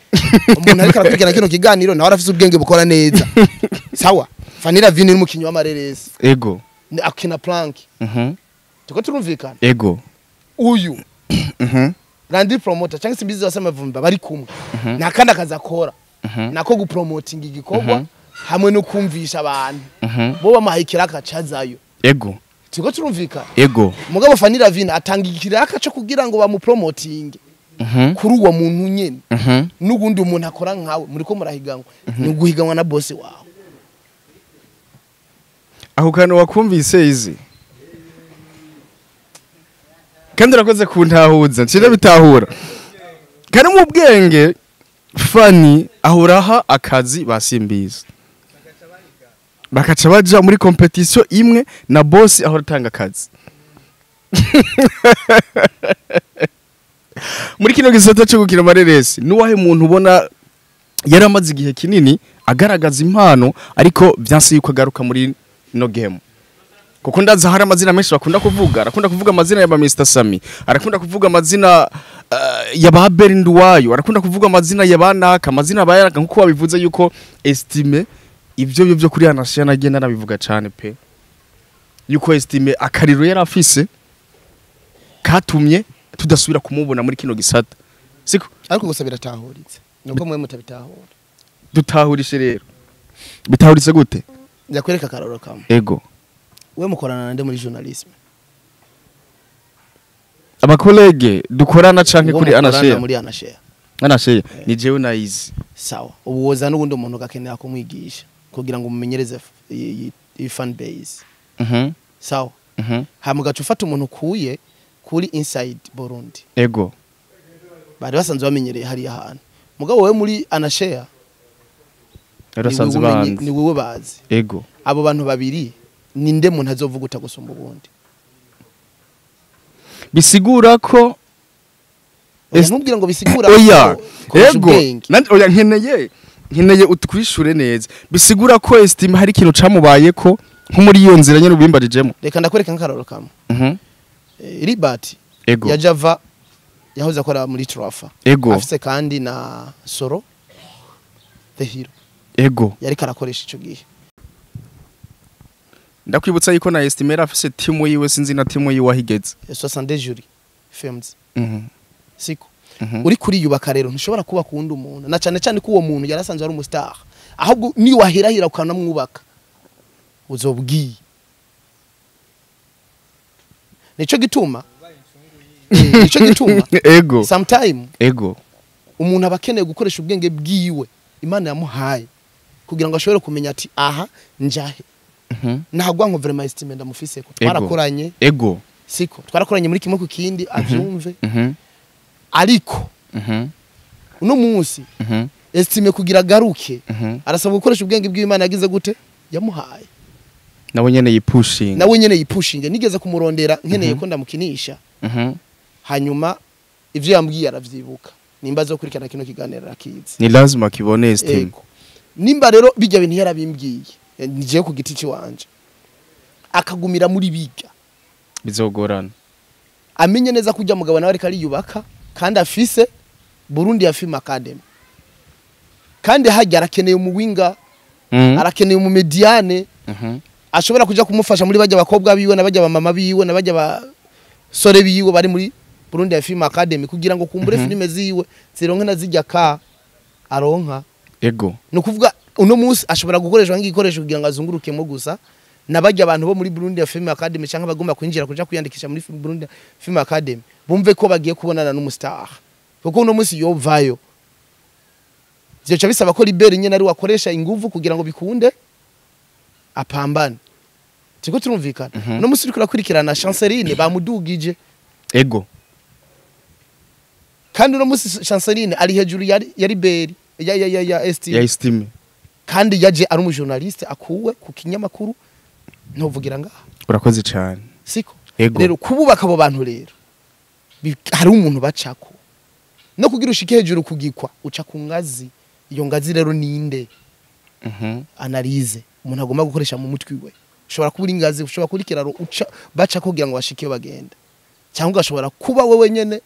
Umuntu ariko arakurikirana kino kiganiro nawe arafise ubwenge bukora neza. Sawa, Fanny Lavine ni umukinyi w'amareresi. Ego. Ni akina plank. Tuko turumvikana. Ego. Uyu Randy promoter cyangwa se Mbizi wasemavumba bari kumwe, nta kandi akazi akora nako gupromotinga igikorwa hamwe no kumvisha abantu bo bamuhaye ikiraka cazayo. Ego. Tuko turumvikana. Ego. Mugabo Fanny Lavine atanga ikiraka cyo kugira ngo bamupromotinge kuri uwo muntu nyene, n'ubundi umuntu akora nkawe muriko murahiganwa, ni uguhiganwa na boss wawe. Aho kantu wakumvise izi kandi urakoze kuntahuza nshinda bitahura kandi mu bwenge. Fanny ahuraha akazi basimbiza bakaca baja muri competition imwe na boss ahora atanga akazi muri kino gisata cyo gukina amareresi. Nuwahe muntu ubona yaramaze igihe kinini agaragaza impano ariko vyanse yuko agaruka muri no game? Kuko ndaza hari amazina menshi bakunda kuvuga, arakunda kuvuga amazina ya ba Mr Sami, arakunda kuvuga amazina ya ba Berinduwayo, arakunda kuvuga amazina ya ba Naka, amazina bayaraka nkuko babivuze yuko estime ivyo byo kuri Anashia nagenda nabivuga cyane pe, yuko estime akariro yarafise katumye tudasubira kumubona muri kino gisata, siko? Ariko gusa biratahuritse nuko mwe mutabitahura. Dutahurishe rero, bitahuritse gute? Ndakwereka akaroro kamwe. Ego. We mukorana nande muri journalisme? Abakolege dukorana canke Uwo kuri mukorana Anashare? Muri Anashare. Anashare ni jewe nayizi. Sawa, ubu woza n'ubundi umuntu gakenera kumwigisha kugira ngo umumenyereze iyi fan base. Sawa. Hama ugaca ufata umuntu ukuye kuri Inside Burundi. Ego. Bari basanzwe bamenyereye hariya hantu, mugabo wowe muri Anashare yarasanze ni wewe umenye- banzi. Ni wewe bazi. Ego. Abo bantu babiri ninde muntu azovuga utagusumba ubundi? Bisigura ko Oya, ntubwire ngo bisigura oya ko koresha ego ubwenge. Oya, nkeneye utwishure neza. Bisigura ko estime hari ikintu camubaye ko nko muri iyo nzira nyene ubimbarijemo. Reka ndakwereka nk'akaroro kamwe. Libert Ego. ya Java yahoze akora muri Trafa. Ego. Afise kandi na Soro the Hero. Ego. Yariko arakoresha ico gihe. Ndakwibutsa yuko na estime yari afise timu yiwe, sinzi na timu yiwe ahigeze. 60 jury films. Siko? Uri kuriyubaka rero ntushobora kuba kuwundi umuntu, na cyane cyane ko uwo muntu yarasanzwe ari umustar, ahubwo ni wahirahira ukanamwubaka uzobwiye. Nico gituma Ego. sometime Ego. umuntu aba akeneye gukoresha ubwenge bwiwe Imana yamuhaye kugira ngo ashobore kumenya ati aha njahe. Ntabwo nko vraiment estime ndamufise ko twarakoranye. Ego. Siko? Twarakoranye muri kimwe ku kindi avyumve. Ariko uno munsi estime kugira agaruke arasabwa gukoresha ubwenge bw'Imana yagize gute yamuhaye. Nawe nyene yipushinga. Nawe nyene yipushinge. Nigeze kumurondera nkeneye ko ndamukinisha. Hanyuma ivyo yambwiye aravyibuka, nimba zo kurikirana kino kiganiro arakizi. Ni lazima kibone estime. Ego. Nimba rero bijya bintu yarabimbwiye, nigiye ku giti ciwanje akagumira muri biga bizogorana. Amenye neza kujya mugabo nawe ariko ariyubaka kandi afise Burundi ya Film Academy, kandi hajya arakeneye umuwinga, arakeneye umumediane ashobora kuja kumufasha muri bajya bakobwa biwe na bajya bamama biwe na bajya basore biwe bari muri Burundi ya Film Academy, kugira ngo kumbure filime ziwe zironke na zijya ka aronka. Ego. Ni ukuvuga uno munsi ashobora gukoreshwa nk'igikoresho kugira ngo azungurukemo gusa nabajya abantu bo muri Burundi ya Film Academy cyangwa bagomba kwinjira kuja kwiyandikisha muri Burundi Film Academy bumve ko bagiye kubonana n'umustar, kuko uno munsi yovayo vyoca bisaba ko Liberi nyene ari wakoresha inguvu kugira ngo bikunde apambane. Turiko turumvikana. Uno munsi uriko urakurikirana Chanceline bamudugije. Ego. Kandi uno munsi Chanceline ari hejuru ya Liberi ya Estime. Ya estime. Kandi yaje ari umujournaliste akuwe ku kinyamakuru ntovugira ngaha. Urakoze cyane. Siko? Ego. Rero kububaka abo bantu rero hari umuntu bacako no kugira ushike hejuru kugikwa uca ku ngazi. Iyo ngazi rero ninde? Analyse umuntu agomba gukoresha mu mutwe we. Ushobora kuba uri ingazi, ushobora kuri kiraro uca baca kugira ngo bashike bagenda, cyangwa ugashobora kuba wewe nyene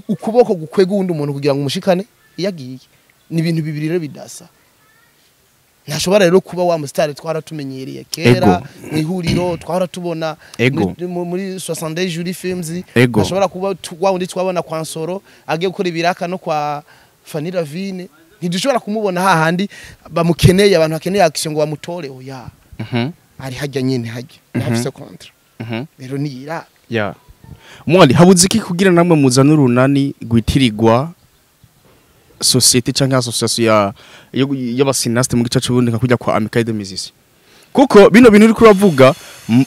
ukuboko gukwega uwundi umuntu kugira ngo umushikane iyo agiye. Ni ibintu bibiri rero bidasa. Ntashobora rero kuba wa musitari twara tumenyereye kera mu ihuriro, twara tubona muri 60 Jury Films. Ntashobora kuba wa wundi twabona kwa Nsoro agiye gukora ibiraka no kwa Fanny Ravine. Ntidushobora kumubona hahandi bamukeneye, abantu bakeneye action ngo bamutore, oya. Ari hajya nyene, hajya ntafise contrat. Rero niyira. Ya mwali, habuze iki kugira namwe muzana urunani gwitirirwa société canke association ya y'aba cinéastes mu gice c'Uburundi, nka kujya kwa Amicale des Musiciens? Kuko bino bintu uriko uravuga,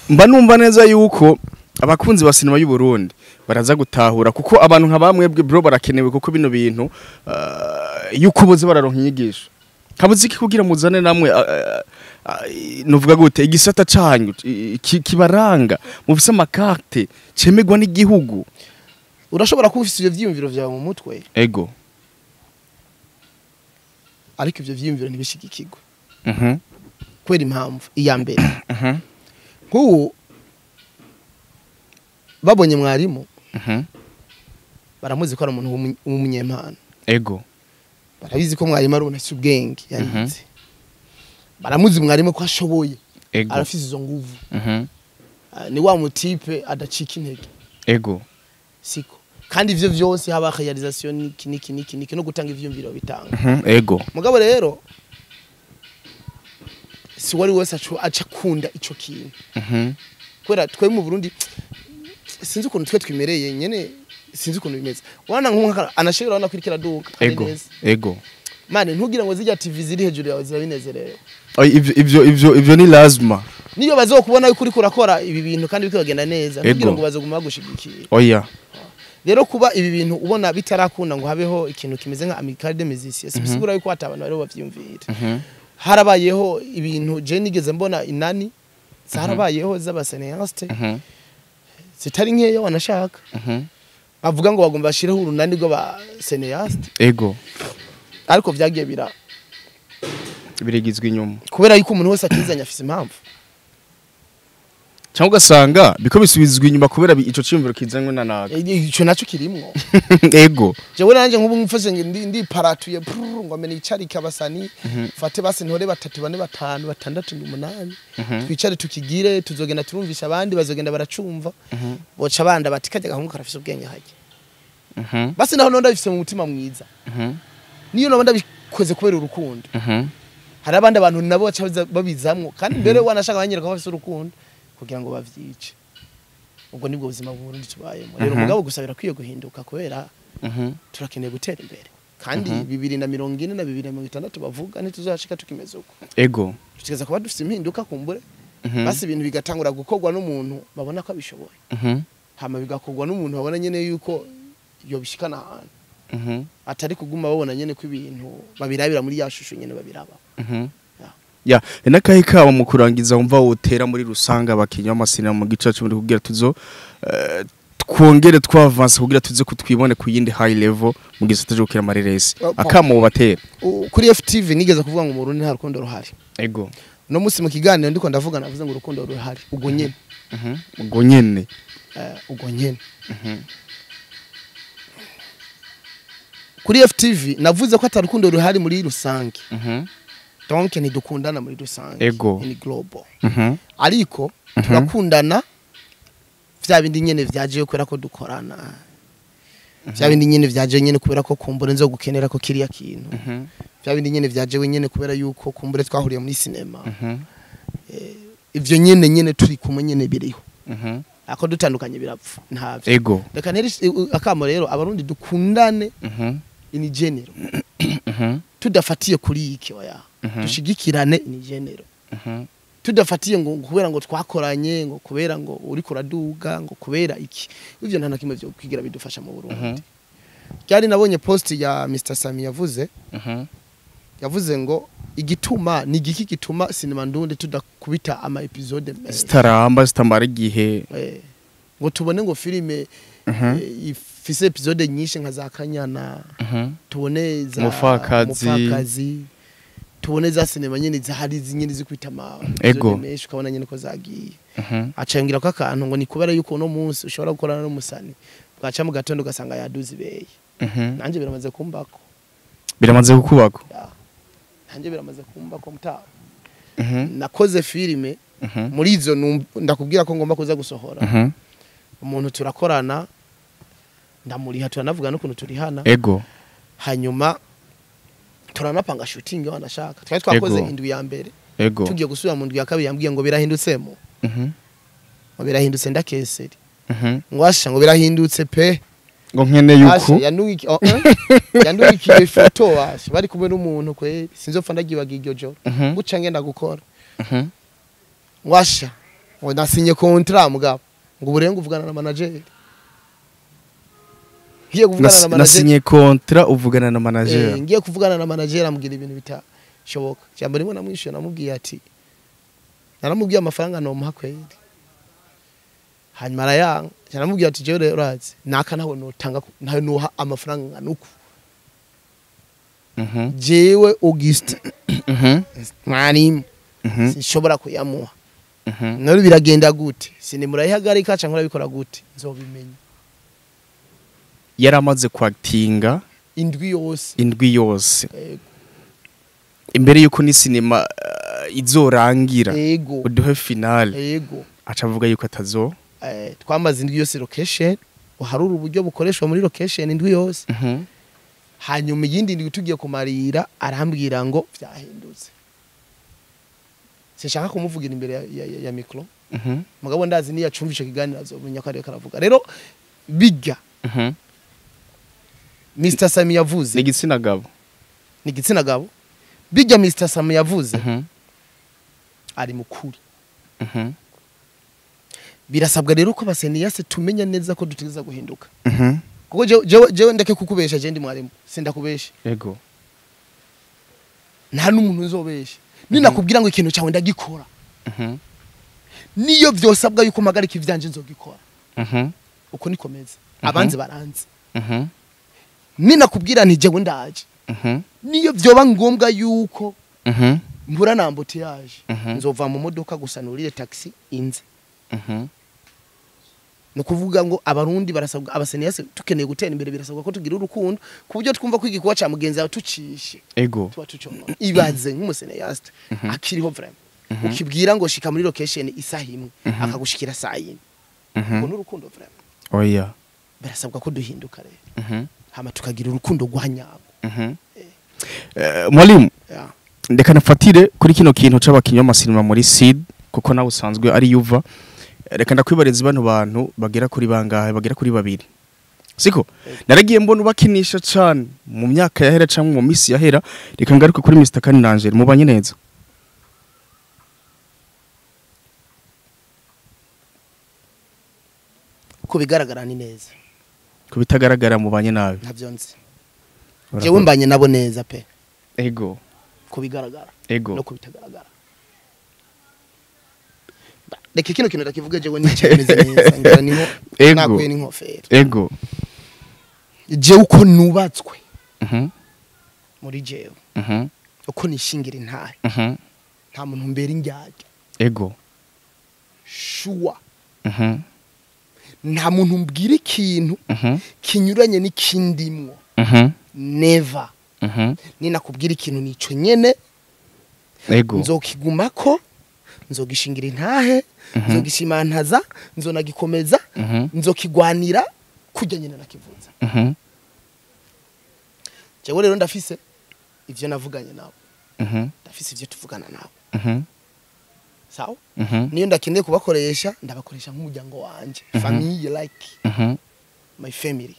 mba numva neza yuko abakunzi ba sinema y'u Burundi baraza gutahura, kuko abantu nka bamwebwe bro barakenewe, kuko bino bintu yuko boze bararonka inyigisho. Habuze iki kugira muzane namwe nuvuga gute, igisata canyu kibaranga, mufise ama carte cemegwa n'igihugu? Urashobora kuba ufise ivyo vyiyumviro vyawe mu mutwe, ariko ivyo vyiyumviro ntibishigikirwe kubera impamvu iya mbere, nk'ubu babonye mwarimu, baramuzi ko ari umuntu w'umunyempano. Barabizi ko mwarimu ari umuntu afise ubwenge, yarize. Baramuzi mwarimu ko ashoboye, arafise izo nguvu. Ah, ni wa mu type adacika intege. Siko kandi ivyo vyose, haba réalisation, niki niki niki niki, no gutanga ivyumviro bitanga. Mugabo rero si wari wese aca akunda ico kintu, kubera twe mu Burundi sinzi ukuntu twe twimereye nyene, sinzi ukuntu bimeze. Urabona nk'umwaka anashobora, urabona ko iriko iraduka kandi neza. Mane ntugira ngo zirya TV ziri hejuru yawe zirabinezerewe. Ay, ivyo ni lazima. Niyo bazokubona yuko uriko urakora ibi bintu kandi biriko biragenda neza, ntugira ngo bazoguma bagushigikiye. Oya. Rero kuba ibi bintu ubona bitarakunda ngo habeho ikintu kimeze nka Amicale des Musiciens, sibisigura yuko ata abantu bariho bavyumvira. Harabayeho ibintu, je nigeze mbona inani zarabayeho z'aba cinéastes, zitari nkeya wanashaka, bavuga ngo bagomba bashireho urunani rw'aba cinéastes, ariko vyagiye bira Birigizwe inyuma. Kubera yuko umuntu wese akizanye afise impamvu. Cyangwa ugasanga biko bisubizwa inyuma kubera ico ciyumviro kizanywe na naga. Ico naco kirimwo. Jewe nanje nk'ubu mfashe ndi paratuye prrr, ngo amene icarike abasani, fate basi ntore batatu, bane, batanu, batandatu, umunani, twicare tukigire, tuzogenda turumvisha abandi, bazogenda baracumva, boca banda bati kajya gahungu karafise ubwenge hajya. Basi naho nonda bifise mu mutima mwiza, niyo nabo ndabikoze kubera urukundo, hari abandi abantu nabo baca babizamwo, kandi mbere wanashaka banyereka ko bafise urukundo kugira ngo bavyice. Ubwo nibwo buzima bw'Uburundi tubayemo rero. Mugabo gusa birakwiye guhinduka kubera turakeneye gutera imbere, kandi 2040 na 2060 bavuga ntituzashika tukimeze uko. Tutigeza kuba dufite impinduka kumbure, basi ibintu bigatangura gukorwa n'umuntu babona ko abishoboye, hama bigakorwa n'umuntu babona nyene yuko yobishikana ahantu, atari kuguma babona nyene ko ibintu babirabira muri ya shusho nyene babiraba. Ya, nakahe kabo mu kurangiza wumva wotera muri rusanga abakinyi b'amasinema mu gice cyo muri kugira tuzo twongere twavanse, kugira tuze kutwibone ku yindi high level mu gisata cyo gukina amareresi? Akamo batera. Kuri FTV nigeze kuvuga ngo mu Burundi nta rukundo ruhari. No munsi mu kiganiro ndiko ndavuga, navuze ngo urukundo ruhari ubwo nyene. Ubwo nyene. Ubwo nyene. Kuri FTV navuze ko atari rukundo ruhari muri rusange, donc ntidukundana muri rusange, in global, ariko turakundana vya bindi nyene vyaje kubera ko dukorana, vya bindi nyene vyaje nyene kubera ko kumbure nzo gukenera ko kiriya kintu, vya bindi nyene vyaje nyene kubera yuko kumbure twahuriye muri cinema. Ivyo nyene nyene turi kumwe nyene biriho, ako dutandukanye birapfa ntavyo. Reka ntere akamo rero Abarundi, dukundane in general, tudafatiye kuri iki, oya. Dushigikirane in general, tudafatiye ngo kubera ngo twakoranye, ngo kubera ngo uri kuraduga, ngo kubera iki. Ivyo nta na kimwe vyo kwigira bidufasha mu Burundi. Byari nabonye post ya Mr Sami, yavuze yavuze ngo igituma ni igiki gituma sinema ndundi tudakubita ama épisodes menshi, zitaramba, zitamara igihe. Ngo tubone ngo filime ifise épisodes nyinshi nka za Kanyana, tubone za Mufakazi. Mufakazi, tubone za sinema nyene zahari nyene zikwita ama épisodes menshi, ukabona nyene ko zagiye. Acangira ko akantu ngo ni kubera yuko uno munsi ushobora gukorana n'umusani, bwaca mu gatondo ugasanga yaduze ibeye. Nanje biramaze kumbako. Biramaze kukubako? Ya. Nanjye biramaze kumba ko mutaha. Nakoze filime muri izo ndakubwira ko ngomba kuza gusohora. Umuntu turakorana ndamuriha, turanavuga n'ukuntu turihana. Ego. Hanyuma turanapanga shooting yo anashaka. Twari twakoze indwi ya mbere. Ego. Tugiye gusubira mu ndwi ya kabiri yambwiye ngo birahindutsemo. Ngo birahindutse ndakeseri. Ngo asha ngo birahindutse pe. Ngo nkene yuko yandukiye ifoto asha bari kumwe n'umuntu kwe sinzopfa ndagibaga iryo joro. Guca ngenda gukora. Ngo asha ngo nasinye contrat mugabo ngo uburenga uvugana na manager. Ngiye kuvugana na manager. Nasinye contrat uvugana na manager. Ngiye kuvugana na manager ambwira ibintu bitashoboka. Jambo rimwe namwishuye namubwiye ati naramubwiye amafaranga no muha kweli. Hanyuma arayanga naramubwiye ati jewe urazi naka nawe notanga nawe nuha amafaranga nuku. Jewe Auguste mwarimu sinshobora kuyamuha. None biragenda gute? Sinimurayihagarika cyangwa urabikora gute? Nzobimenya. Yaramaze kwactinga indwi yose. Indwi yose. Imbere yuko ni cinema izorangira. Ego. Uduhe finale. Ego. Acavuga yuko atazo. Twamaze indwi yose location, uharura uburyo bukoreshwa muri location indwi yose. Hanyuma iyindi ndwi tugiye kumarira arambwira ngo vyahindutse. Sinshaka kumuvugira imbere ya micro. Mugabo ndazi niya cumvishe kiganiro azobenya ko ariko aravuga. Rero bijya. Mr Sami yavuze. Ni gitsina gabo. Ni gitsina gabo. Bijya Mr Sami yavuze. Ari mukuri. Birasabwa rero ko baseniyase tumenya neza ko dutegeza guhinduka. Kuko jewe ndeke kukubesha je ndi mwarimu sindakubesha. Ego. Nta n'umuntu uzobesha. Ninakubwira ngo ikintu cyawe ndagikora. Niyo vyosabwa yuko magarika ivyanje nzogikora. Uko nikomeza. Abanze baranze. Ninakubwira nti jewe ndaje. Niyo vyoba ngombwa yuko mbura na embouteillage nzova mu modoka gusa nurire taxi inze. Nukuvuga ngo abarundi barasabwa abaseniyase tukeneye gutera imbere birasabwa ko tugira urukundo kubyo twumva kwigikuwa ca mugenzi wawe tucishe. Ego. Tuba tucoma. Ibaze nk'umuseniyase akiriho vraiment. Ukibwira ngo shika muri location isaha imwe akagushikira saa 4. Ngo n'urukundo vraiment. Oya. Birasabwa ko duhinduka rero. Hama tukagira urukundo rwanyabo. Mwalimu. Ndeka nafatire kuri kino kintu c'abakinyi b'amasinema muri Seed kuko nawe usanzwe ari yuva. Reka ndakwibariza bano bantu bagera kuri bangahe bagera kuri babiri. Siko naragiye mbona ubakinisha cyane mu myaka yahera cyangwa mu misi yahera. Reka ngaruke kuri Mr Kanirangere mubanye neza. Ko bigaragara ni neza. Ko bitagaragara mubanye nabi. Ntavyo nzi. Jewe mbanye nabo neza pe. Ego. Ko bigaragara. Ego. No ko bitagaragara. Reka kino kintu ndakivuga jewe n'icemeze neza ngira niho nakuye n'inkofero. Ego. Jewe uko nubatswe. Muri jewe. Uko nishingira intare. Nta muntu mbera indyarya. Ego. Sure. Nta muntu mbwira ikintu kinyuranye n'ikindimwo. Never. Ninakubwira ikintu nico nyene. Ego. Nzokigumako. Nzogishingira intahe, nzogishimantaza, nzonagikomeza, nzokigwanira kujya nyine nakivuza. Jewe rero ndafise ivyo navuganye nabo. Ndafise ivyo tuvugana nabo. Sawa? Niyo ndakeneye kubakoresha, ndabakoresha nk'umuryango wanje, family like my family.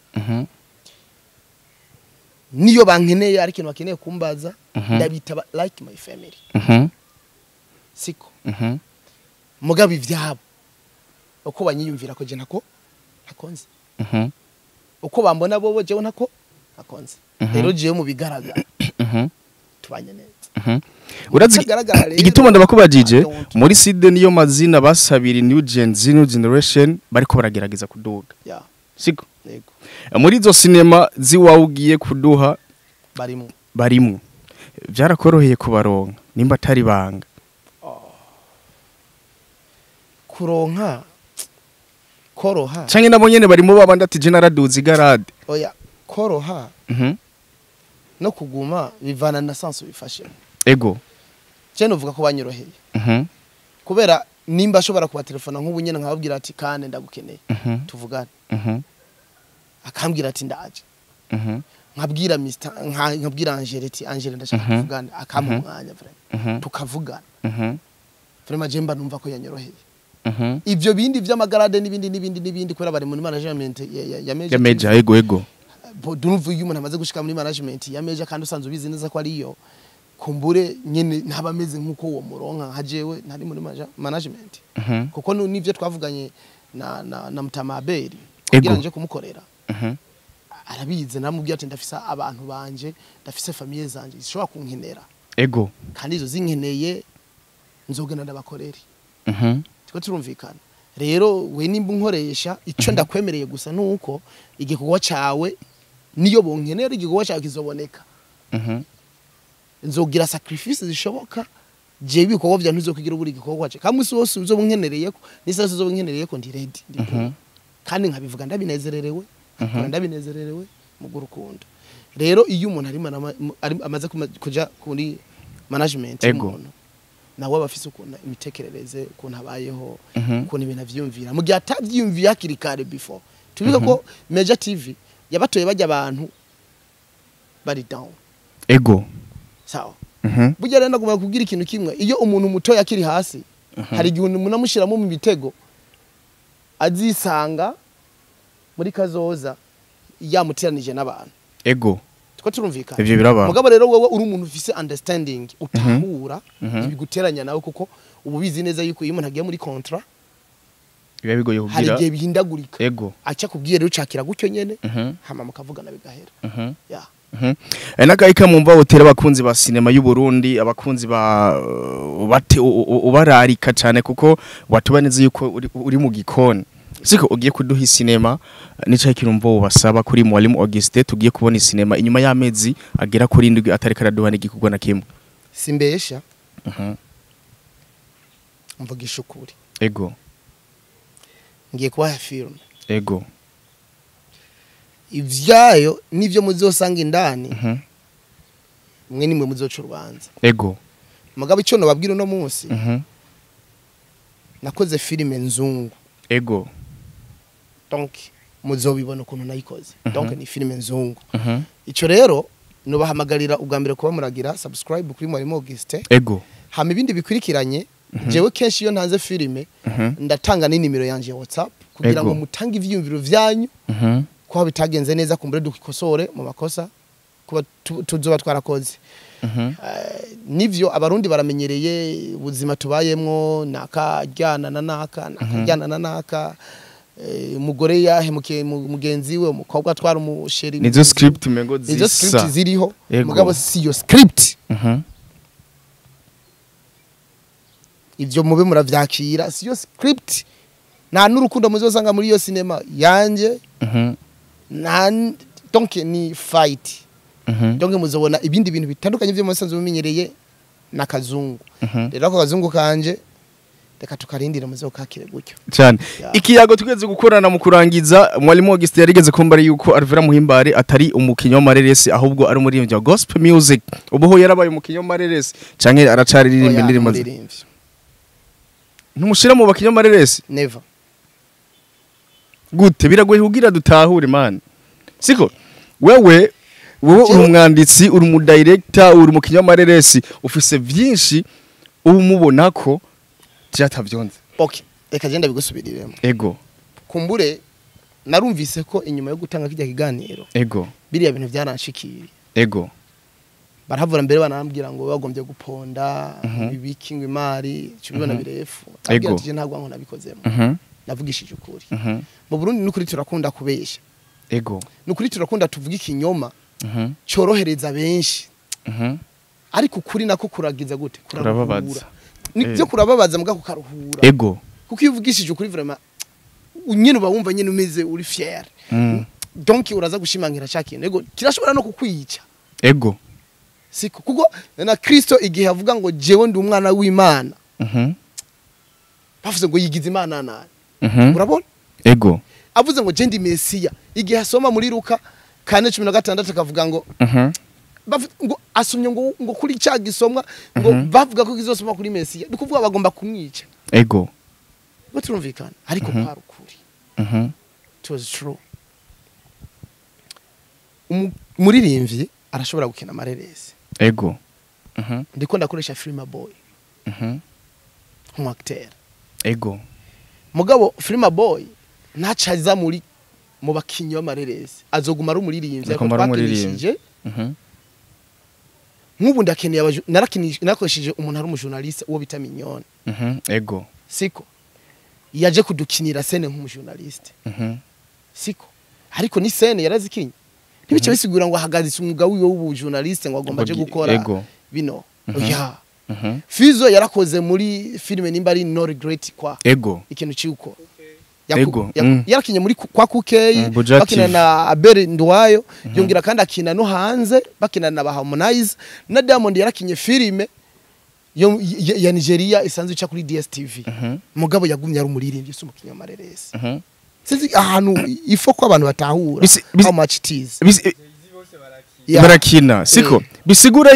Niyo bankeneye ari kintu bakeneye kumbaza, ndabitaba like my family. Siko. Mugabe ivyabo uko banyiyumvira ko je nako nakonze. Uko bambona bobo jewe nako nakonze. Rero jewe mu bigaragara tubanye neza. Urazi igituma ndabakubajije muri Seed niyo mazina basabira new gen Z new generation bariko baragerageza kuduga. Yeah. Siko. Yego. Muri izo cinema ziwawugiye kuduha barimo. Byarakoroheye kubaronka nimba atari banga. Kuronka koroha canke nabo nyene barimo babandi ati je naraduze igarade. Oya koroha no kuguma bivana na sense bifashe. Ego. Je novuga ko banyoroheye. Kubera nimba ashobora kubatelefona nk'ubu nyene nkababwira ati kane ndagukeneye, tuvugane. Akambwira ati ndaje. Nkabwira Mr nkabwira Angele ati Angele ndashaka kuvugana, akampa umwanya vraiment, tukavugana. Vraiment je mba numva ko yanyoroheye. Ivyo bindi vy'amagarade n'ibindi n'ibindi n'ibindi, kubera bari muri management ya Major. Ya Major, ego ego. Bo, durumva iyo umuntu amaze gushika muri management ya Major kandi usanzwe ubizi neza ko ariyo, kumbure nyene ntaba ameze nk'uko uwo muronka nka jewe ntari muri management. Kuko nivyo twavuganye na Mutama Abeli kugira nje kumukorera, arabizi, naramubwiye ati ndafise abantu banje, ndafise famille zanje zishobora kunkenera. Kandi izo zinkeneye nzogenda ndabakorere. Tiko turumvikana rero, we nimba unkoresha, ico ndakwemereye gusa nuko igikorwa cawe niyo bonkenera, igikorwa cawe kizoboneka. Nzogira sacrifice zishoboka, jewe ibikorwa vya ntuzokugira uburi igikorwa ce kamwe wose uzobunkenereyeko n'isaha uzobunkenereyeko, ndi ready, ndi pour. Kandi nkabivuga ndabinezererewe, nkora ndabinezererewe mu gurukundo. Rero iyo umuntu ari amaze kuja kuri management y'umuntu, nawe aba afise ukuntu imitekerereze, ukuntu abayeho, ukuntu ibintu avyiyumvira mu gihe atavyiyumviye hakiri kare before. Tubiga ko Major TV yabatoye bajya abantu bari down. Sawa. Burya rero ndagomba kubwira ikintu kimwe: iyo umuntu mutoya akiri hasi, hari igihe umuntu amushyiramo mu bitego azisanga muri kazoza yamuteranije n'abantu. Tuko turumvikana? Ivyo biraba. Mugabo rero wowe uri umuntu ufise understanding, utahura, ibiguteranya nawe, kuko ubu ubizi neza yuko iyo umuntu agiye muri contrat Biba bigoye hari kugira igihe bihindagurika. Aca kubwiye rero ucakira gutyo nyene, hama mukavugana bigahera. Ya. N'akayika mumva hotera abakunzi ba sinema y'u Burundi, abakunzi ba bate ubararika cyane, kuko watuba neza yuko uri mu gikoni, siko ugiye kuduha sinema, nicaye kirumva ubasaba kuri Mwalimu Auguste. Tugiye kubona sinema inyuma y'amezi agera kuri 7 atari karaduha n'igikorwa na kimwe. Simbesha, mvugisha ukuri. Ngiye kubaha film. Ivyayo nivyo muzosanga indani, mwe nimwe muzoca urubanza. Mugabo icyo nababwira uno munsi, nakoze filime nzungu. Donc muzobibona ukuntu nayikoze. Donc ni filime nzungu. Ico rero nubahamagarira ubwa mbere kuba muragira subscribe kuri Mwalimu Auguste. Hama ibindi bikurikiranye, jewe kenshi iyo ntanze filime ndatanga n'inimero yanje ya WhatsApp kugira ngo mutange ivyiyumviro vyanyu, ko bitagenze neza kumbure dukosore mu makosa kuba tuzoba twarakoze. Nivyo abarundi baramenyereye ubuzima tubayemwo, nakaryana na naka, nakaryana na naka, umugore yahemukiye mugenzi we, umukobwa atwara umusheri. Nizo script umengo Nizo script zisa. ziriho. Mugabo si yo script. Ivyo mube muravyakira, si yo script. Nta n'urukundo muzosanga muri iyo sinema yanje. Nta donc ni fight. Donc muzobona ibindi bintu bitandukanye byo musanzwe mumenyereye n'akazungu. Rero ako kazungu kanje reka tukarindira muzokakire gutyo. Cyane. Ya. Ikiyago tugeze gukorana mu kurangiza, Mwalimu Augustin yarigeze kumbara yuko Alvera Muhimbare atari umukinyi w'amareresi, ahubwo ari umuririmbyi wa gospel music. Ubu ho yarabaye umukinyi w'amareresi canke aracariririmba Oya, indirimbo umuririmbyi. Ntumushira mu bakinyi w'amareresi? Never. Gute? Biragoye kugira dutahure, man. Siko wewe uri umwanditsi, uri umudirector, uri umukinyi w'amareresi, ufise vyinshi ubu mubona ko vyatavyonze. Okay, reka genda bigusubiriremo. Kumbure narumvise ko inyuma yo gutanga kijya kiganiro, biriya bintu byaranshikiye. Barahavura mbere banambwira ngo bagombye guponda ibiki, ngo imari cubibona birefu. Abwira ati ntabwo nko nabikozemo. Navugishije ukuri. Mu Burundi nukuri turakunda kubesha. Nukuri turakunda tuvuga ikinyoma cyorohereza benshi. Ariko ukuri nako kuragiza gute? Kurababaza. Kuraruhura. Nibyo, kurababaza mbwa kukaruhura. Kuko iyo uvugishije ukuri, vraiment nyine uba wumva nyine umeze uri fier. Donc uraza gushimangira cya kintu. Ego, kirashobora no kukwica. Siko kuko na Kristo igihe avuga ngo jewe ndi umwana w'Imana, bavuze ngo yigize Imana nani? Urabona? Avuze ngo je ndi Mesiya. Igihe asoma muri Luka 4:16 akavuga ngo Ngo asomye ngo kuri cya gisomwa ngo bavuga ko kizosoma kuri Mesiya, ni kuvuga bagomba kumwica. Ego. Ngo turumvikana, ariko kwari ukuri. It was true. Umuririmbyi arashobora gukina amareresi. Ego. Ndiko ndakoresha Filima Boy nk'umu acteur. Ego. Mugabo Filima Boy ntacaza muri mu bakinyi b'amareresi, azoguma ari umuririmbyi, ariko Aguma ari umuririmbyi. twakinishije. Nk'ubu ndakeneye narakoresheje umuntu ari umujournaliste uwo bita Mignone. Ego. Siko yaje kudukinira scène nk'umujournaliste. Siko, ariko ni scène yarazikinye, ntibice bisigura ngo ahagaritse umwuga wiwe w'ubujournaliste ngo agomba aje gukora bino, oya. Fizo yarakoze muri filime nimba ari No Regret kwa Ego. ikintu cyuko Ego, yarakinye muri kwa Kukeyi, Buja bakina TV. na Abel Ndwayo, yongera kandi akina no hanze bakina na ba Harmonize na Diamond. Yarakinye filime yo ya Nigeria isanzwe ica kuri DSTV. Mugabo yagumye ari umuririmbyi, si umukinnyi w'amareresi. Sinzi ahantu ifo ko abantu batahura how much it is. Yeah. Barakina, siko? Bisigura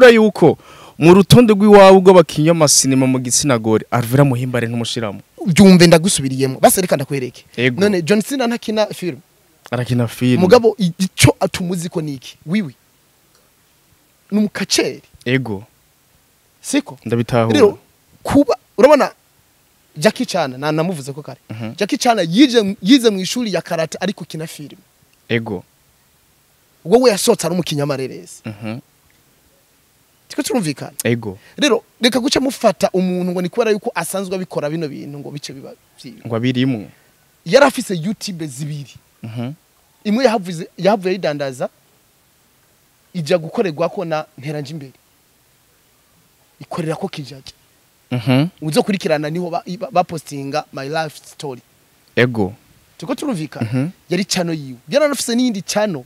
yuko mu rutonde rw'iwawe rw'abakinnyi b'amasinema mu gitsina gore, Alvera Muhimbare ntumushiramo? Byumve, ndagusubiriyemo, basi reka ndakwereke. Ego. None John Cena ntakina film? Arakina film. Mugabo ico atumuzi ko niki wiwi ni umukaceri. Ego. Siko? Ndabitahura. Rero kuba urabona Jackie Chan, na namuvuze ko kare, Jackie Chan yize mu ishuri ya karate ariko kina film. Ego. Ubwo we yasohotse ari umukinyamarerezi. Tiko turumvikana? Ego. Rero reka guca mufata umuntu ngo ni kubera yuko asanzwe abikora bino bintu ngo bice biba vyiwe. Ngo abirimwo. Yari afise YouTube zibiri. Imwe yahavuze yahavuye yidandaza, ijya gukorerwa ko na Nteranje Imbere, ikorera ko kijaja. Uzokurikirana niho bapostinga my life story. Ego. Tuko turumvikana? Yari channel yiwe, yaranafise n'iyindi channel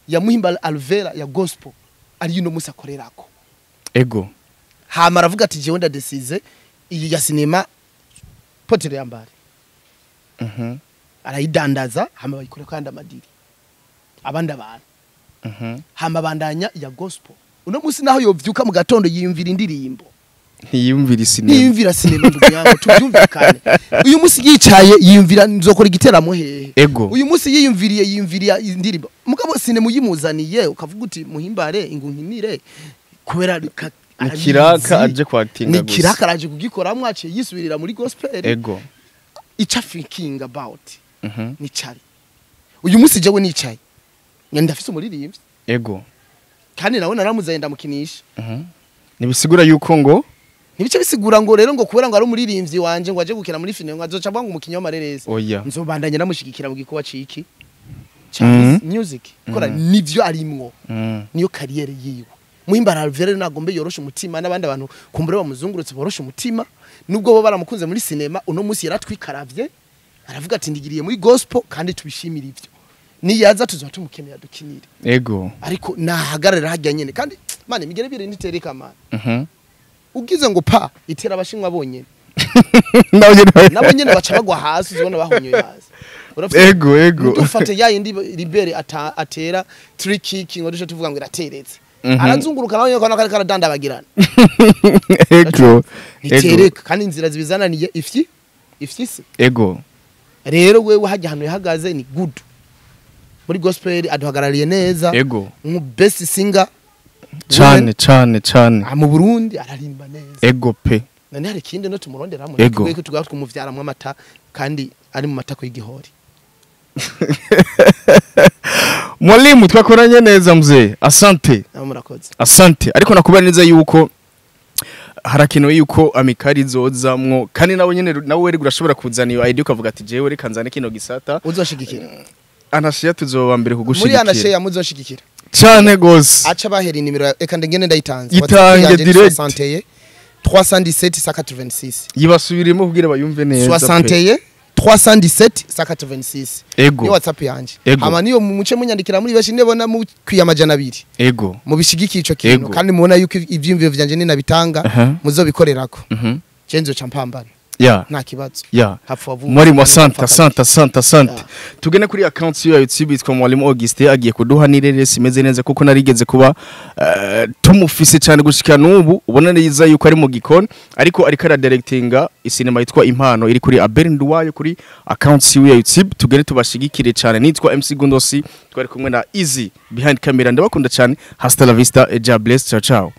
ya Muhimba Alvera ya gospel, ari yuno musi akorerako. Ego. Hama aravuga ati jewe ndadesize iyi ya sinema potere yambare. Arayidandaza, hama bayikora kandi amadiri abandi abantu. Hama bandanya ya gospel. Uno musi naho yovyuka mu gatondo yiyumvira indirimbo. Ntiyumvira isinema. Ntiyumvira sinema, ndugu yangu, tubyumvikane. Uyu musi yicaye yiyumvira nzokora igiteramo hehe. Ego. Uyu musi yiyumviriye yiyumviriye indirimbo. Mugabo sinema uyimuzaniye ukavuga uti Muhimbare ingu nkinire kubera Ni kiraka aje kwatinga ni gusa. kiraka araje kugikoramwo, aciye yisubirira muri gospel. Ego. Ica thinking about ni cari uyu musi jewe nicaye ndafise umuririmbyi. Ego. Kandi nawe naramuzaye ndamukinisha. Nibisigura yuko ngo Ntibice bisigura ngo rero ngo kubera ngo ari umuririmbyi wanje ngo aje gukina muri filime ngo azoca avuga ngo umukinyi w'amareresi. Oya. Nzobandanya namushigikira mu gikorwa ciki ca music kora, nivyo arimwo. Niyo carrière yiwe. Muhimbara Alvera nagombe yoroshe umutima, n'abandi bantu kumbure bamuzungurutse boroshe umutima, nubwo bo baramukunze muri sinema. Uno munsi yaratwikaravye, aravuga ati ndigiriye muri gospel, kandi tubishimira ivyo. Niyaza tuzoba tumukeneye dukinire. Ego. Ariko nahagarara hajya nyene, kandi mane migere bire ntitereka mane. Ugize ngo pa itera abashinwa bonyene. Nabo nyene. Nabo nyene baca bagwa hasi, uzibona bahonyoye hasi. Urafise- Ego, ego. Ntufate ya yindi Libere atera trick kick ngo duce tuvuga ngo irateretse. Arazunguruka nawe nyene kariko karadandabagirana. Ego. Ego. Ntitereka, kandi inzira zibizananiye ifyi ifyisi. Ego. Rero wewe hajya ahantu yahagaze ni good, muri gospel aduhagarariye neza. Ego. Nku best singer Cane cane cane. Ah, mu Burundi ararimba neza. Ego pe. None hari ikindi no tumuronderamo? Ego. Twe tugaba twumuvyaramwo amata, kandi ari mu matako y'igihori. Mwalimu, twakoranye neza mzee. Asante. Nabo murakoze. Asante. Ariko nakubara neza yuko harakenewe yuko amikari izozamwo, kandi nawe nyene nawe weri urashobora kuzana iyo idea ukavuga ati jewe reka nzane kino gisata. Uzoshigikira? Anashiya tuzoba mbere Muri kugushigikira. anasheya muzoshigikira. Cane gose. Aca bahera inimero eka ndengene ndayitanze. Yitange WhatsApp yanje ni direct. 61 317 186. Yibasubiremo kugira bayumve neza pe. 61 317 186. Ego. Ni WhatsApp yanje. Ego. Ama niyo muce munyandikira muri benshi, ndebona mukwiye 200. Ego. Mubishigikiye ico kintu. Ego. Kandi mubona yuko ivyiyumviro vyanje ninabitanga Aha. muzobikorerako. Mhm. Je nzoca mpambana. Nta kibazo. Hapfa wavuze. Mwalimu, asante, asante, asante, asante. Yeah. Tugende kuri account ya YouTube yitwa Mwalimu Augustin, agiye kuduha n'ireresi imeze neza, kuko narigeze kuba tumufise cyane gushika n'ubu ubona neza yuko ari mu gikoni, ariko aradirectinga isinema yitwa Impano iri kuri Abel Nduwayo kuri account ya YouTube. Tugende tubashigikire cyane. Nitwa MC Gundosi, twari kumwe na Easy behind camera. Ndabakunda cyane. Hasta la vista, ja bless, ciao ciao.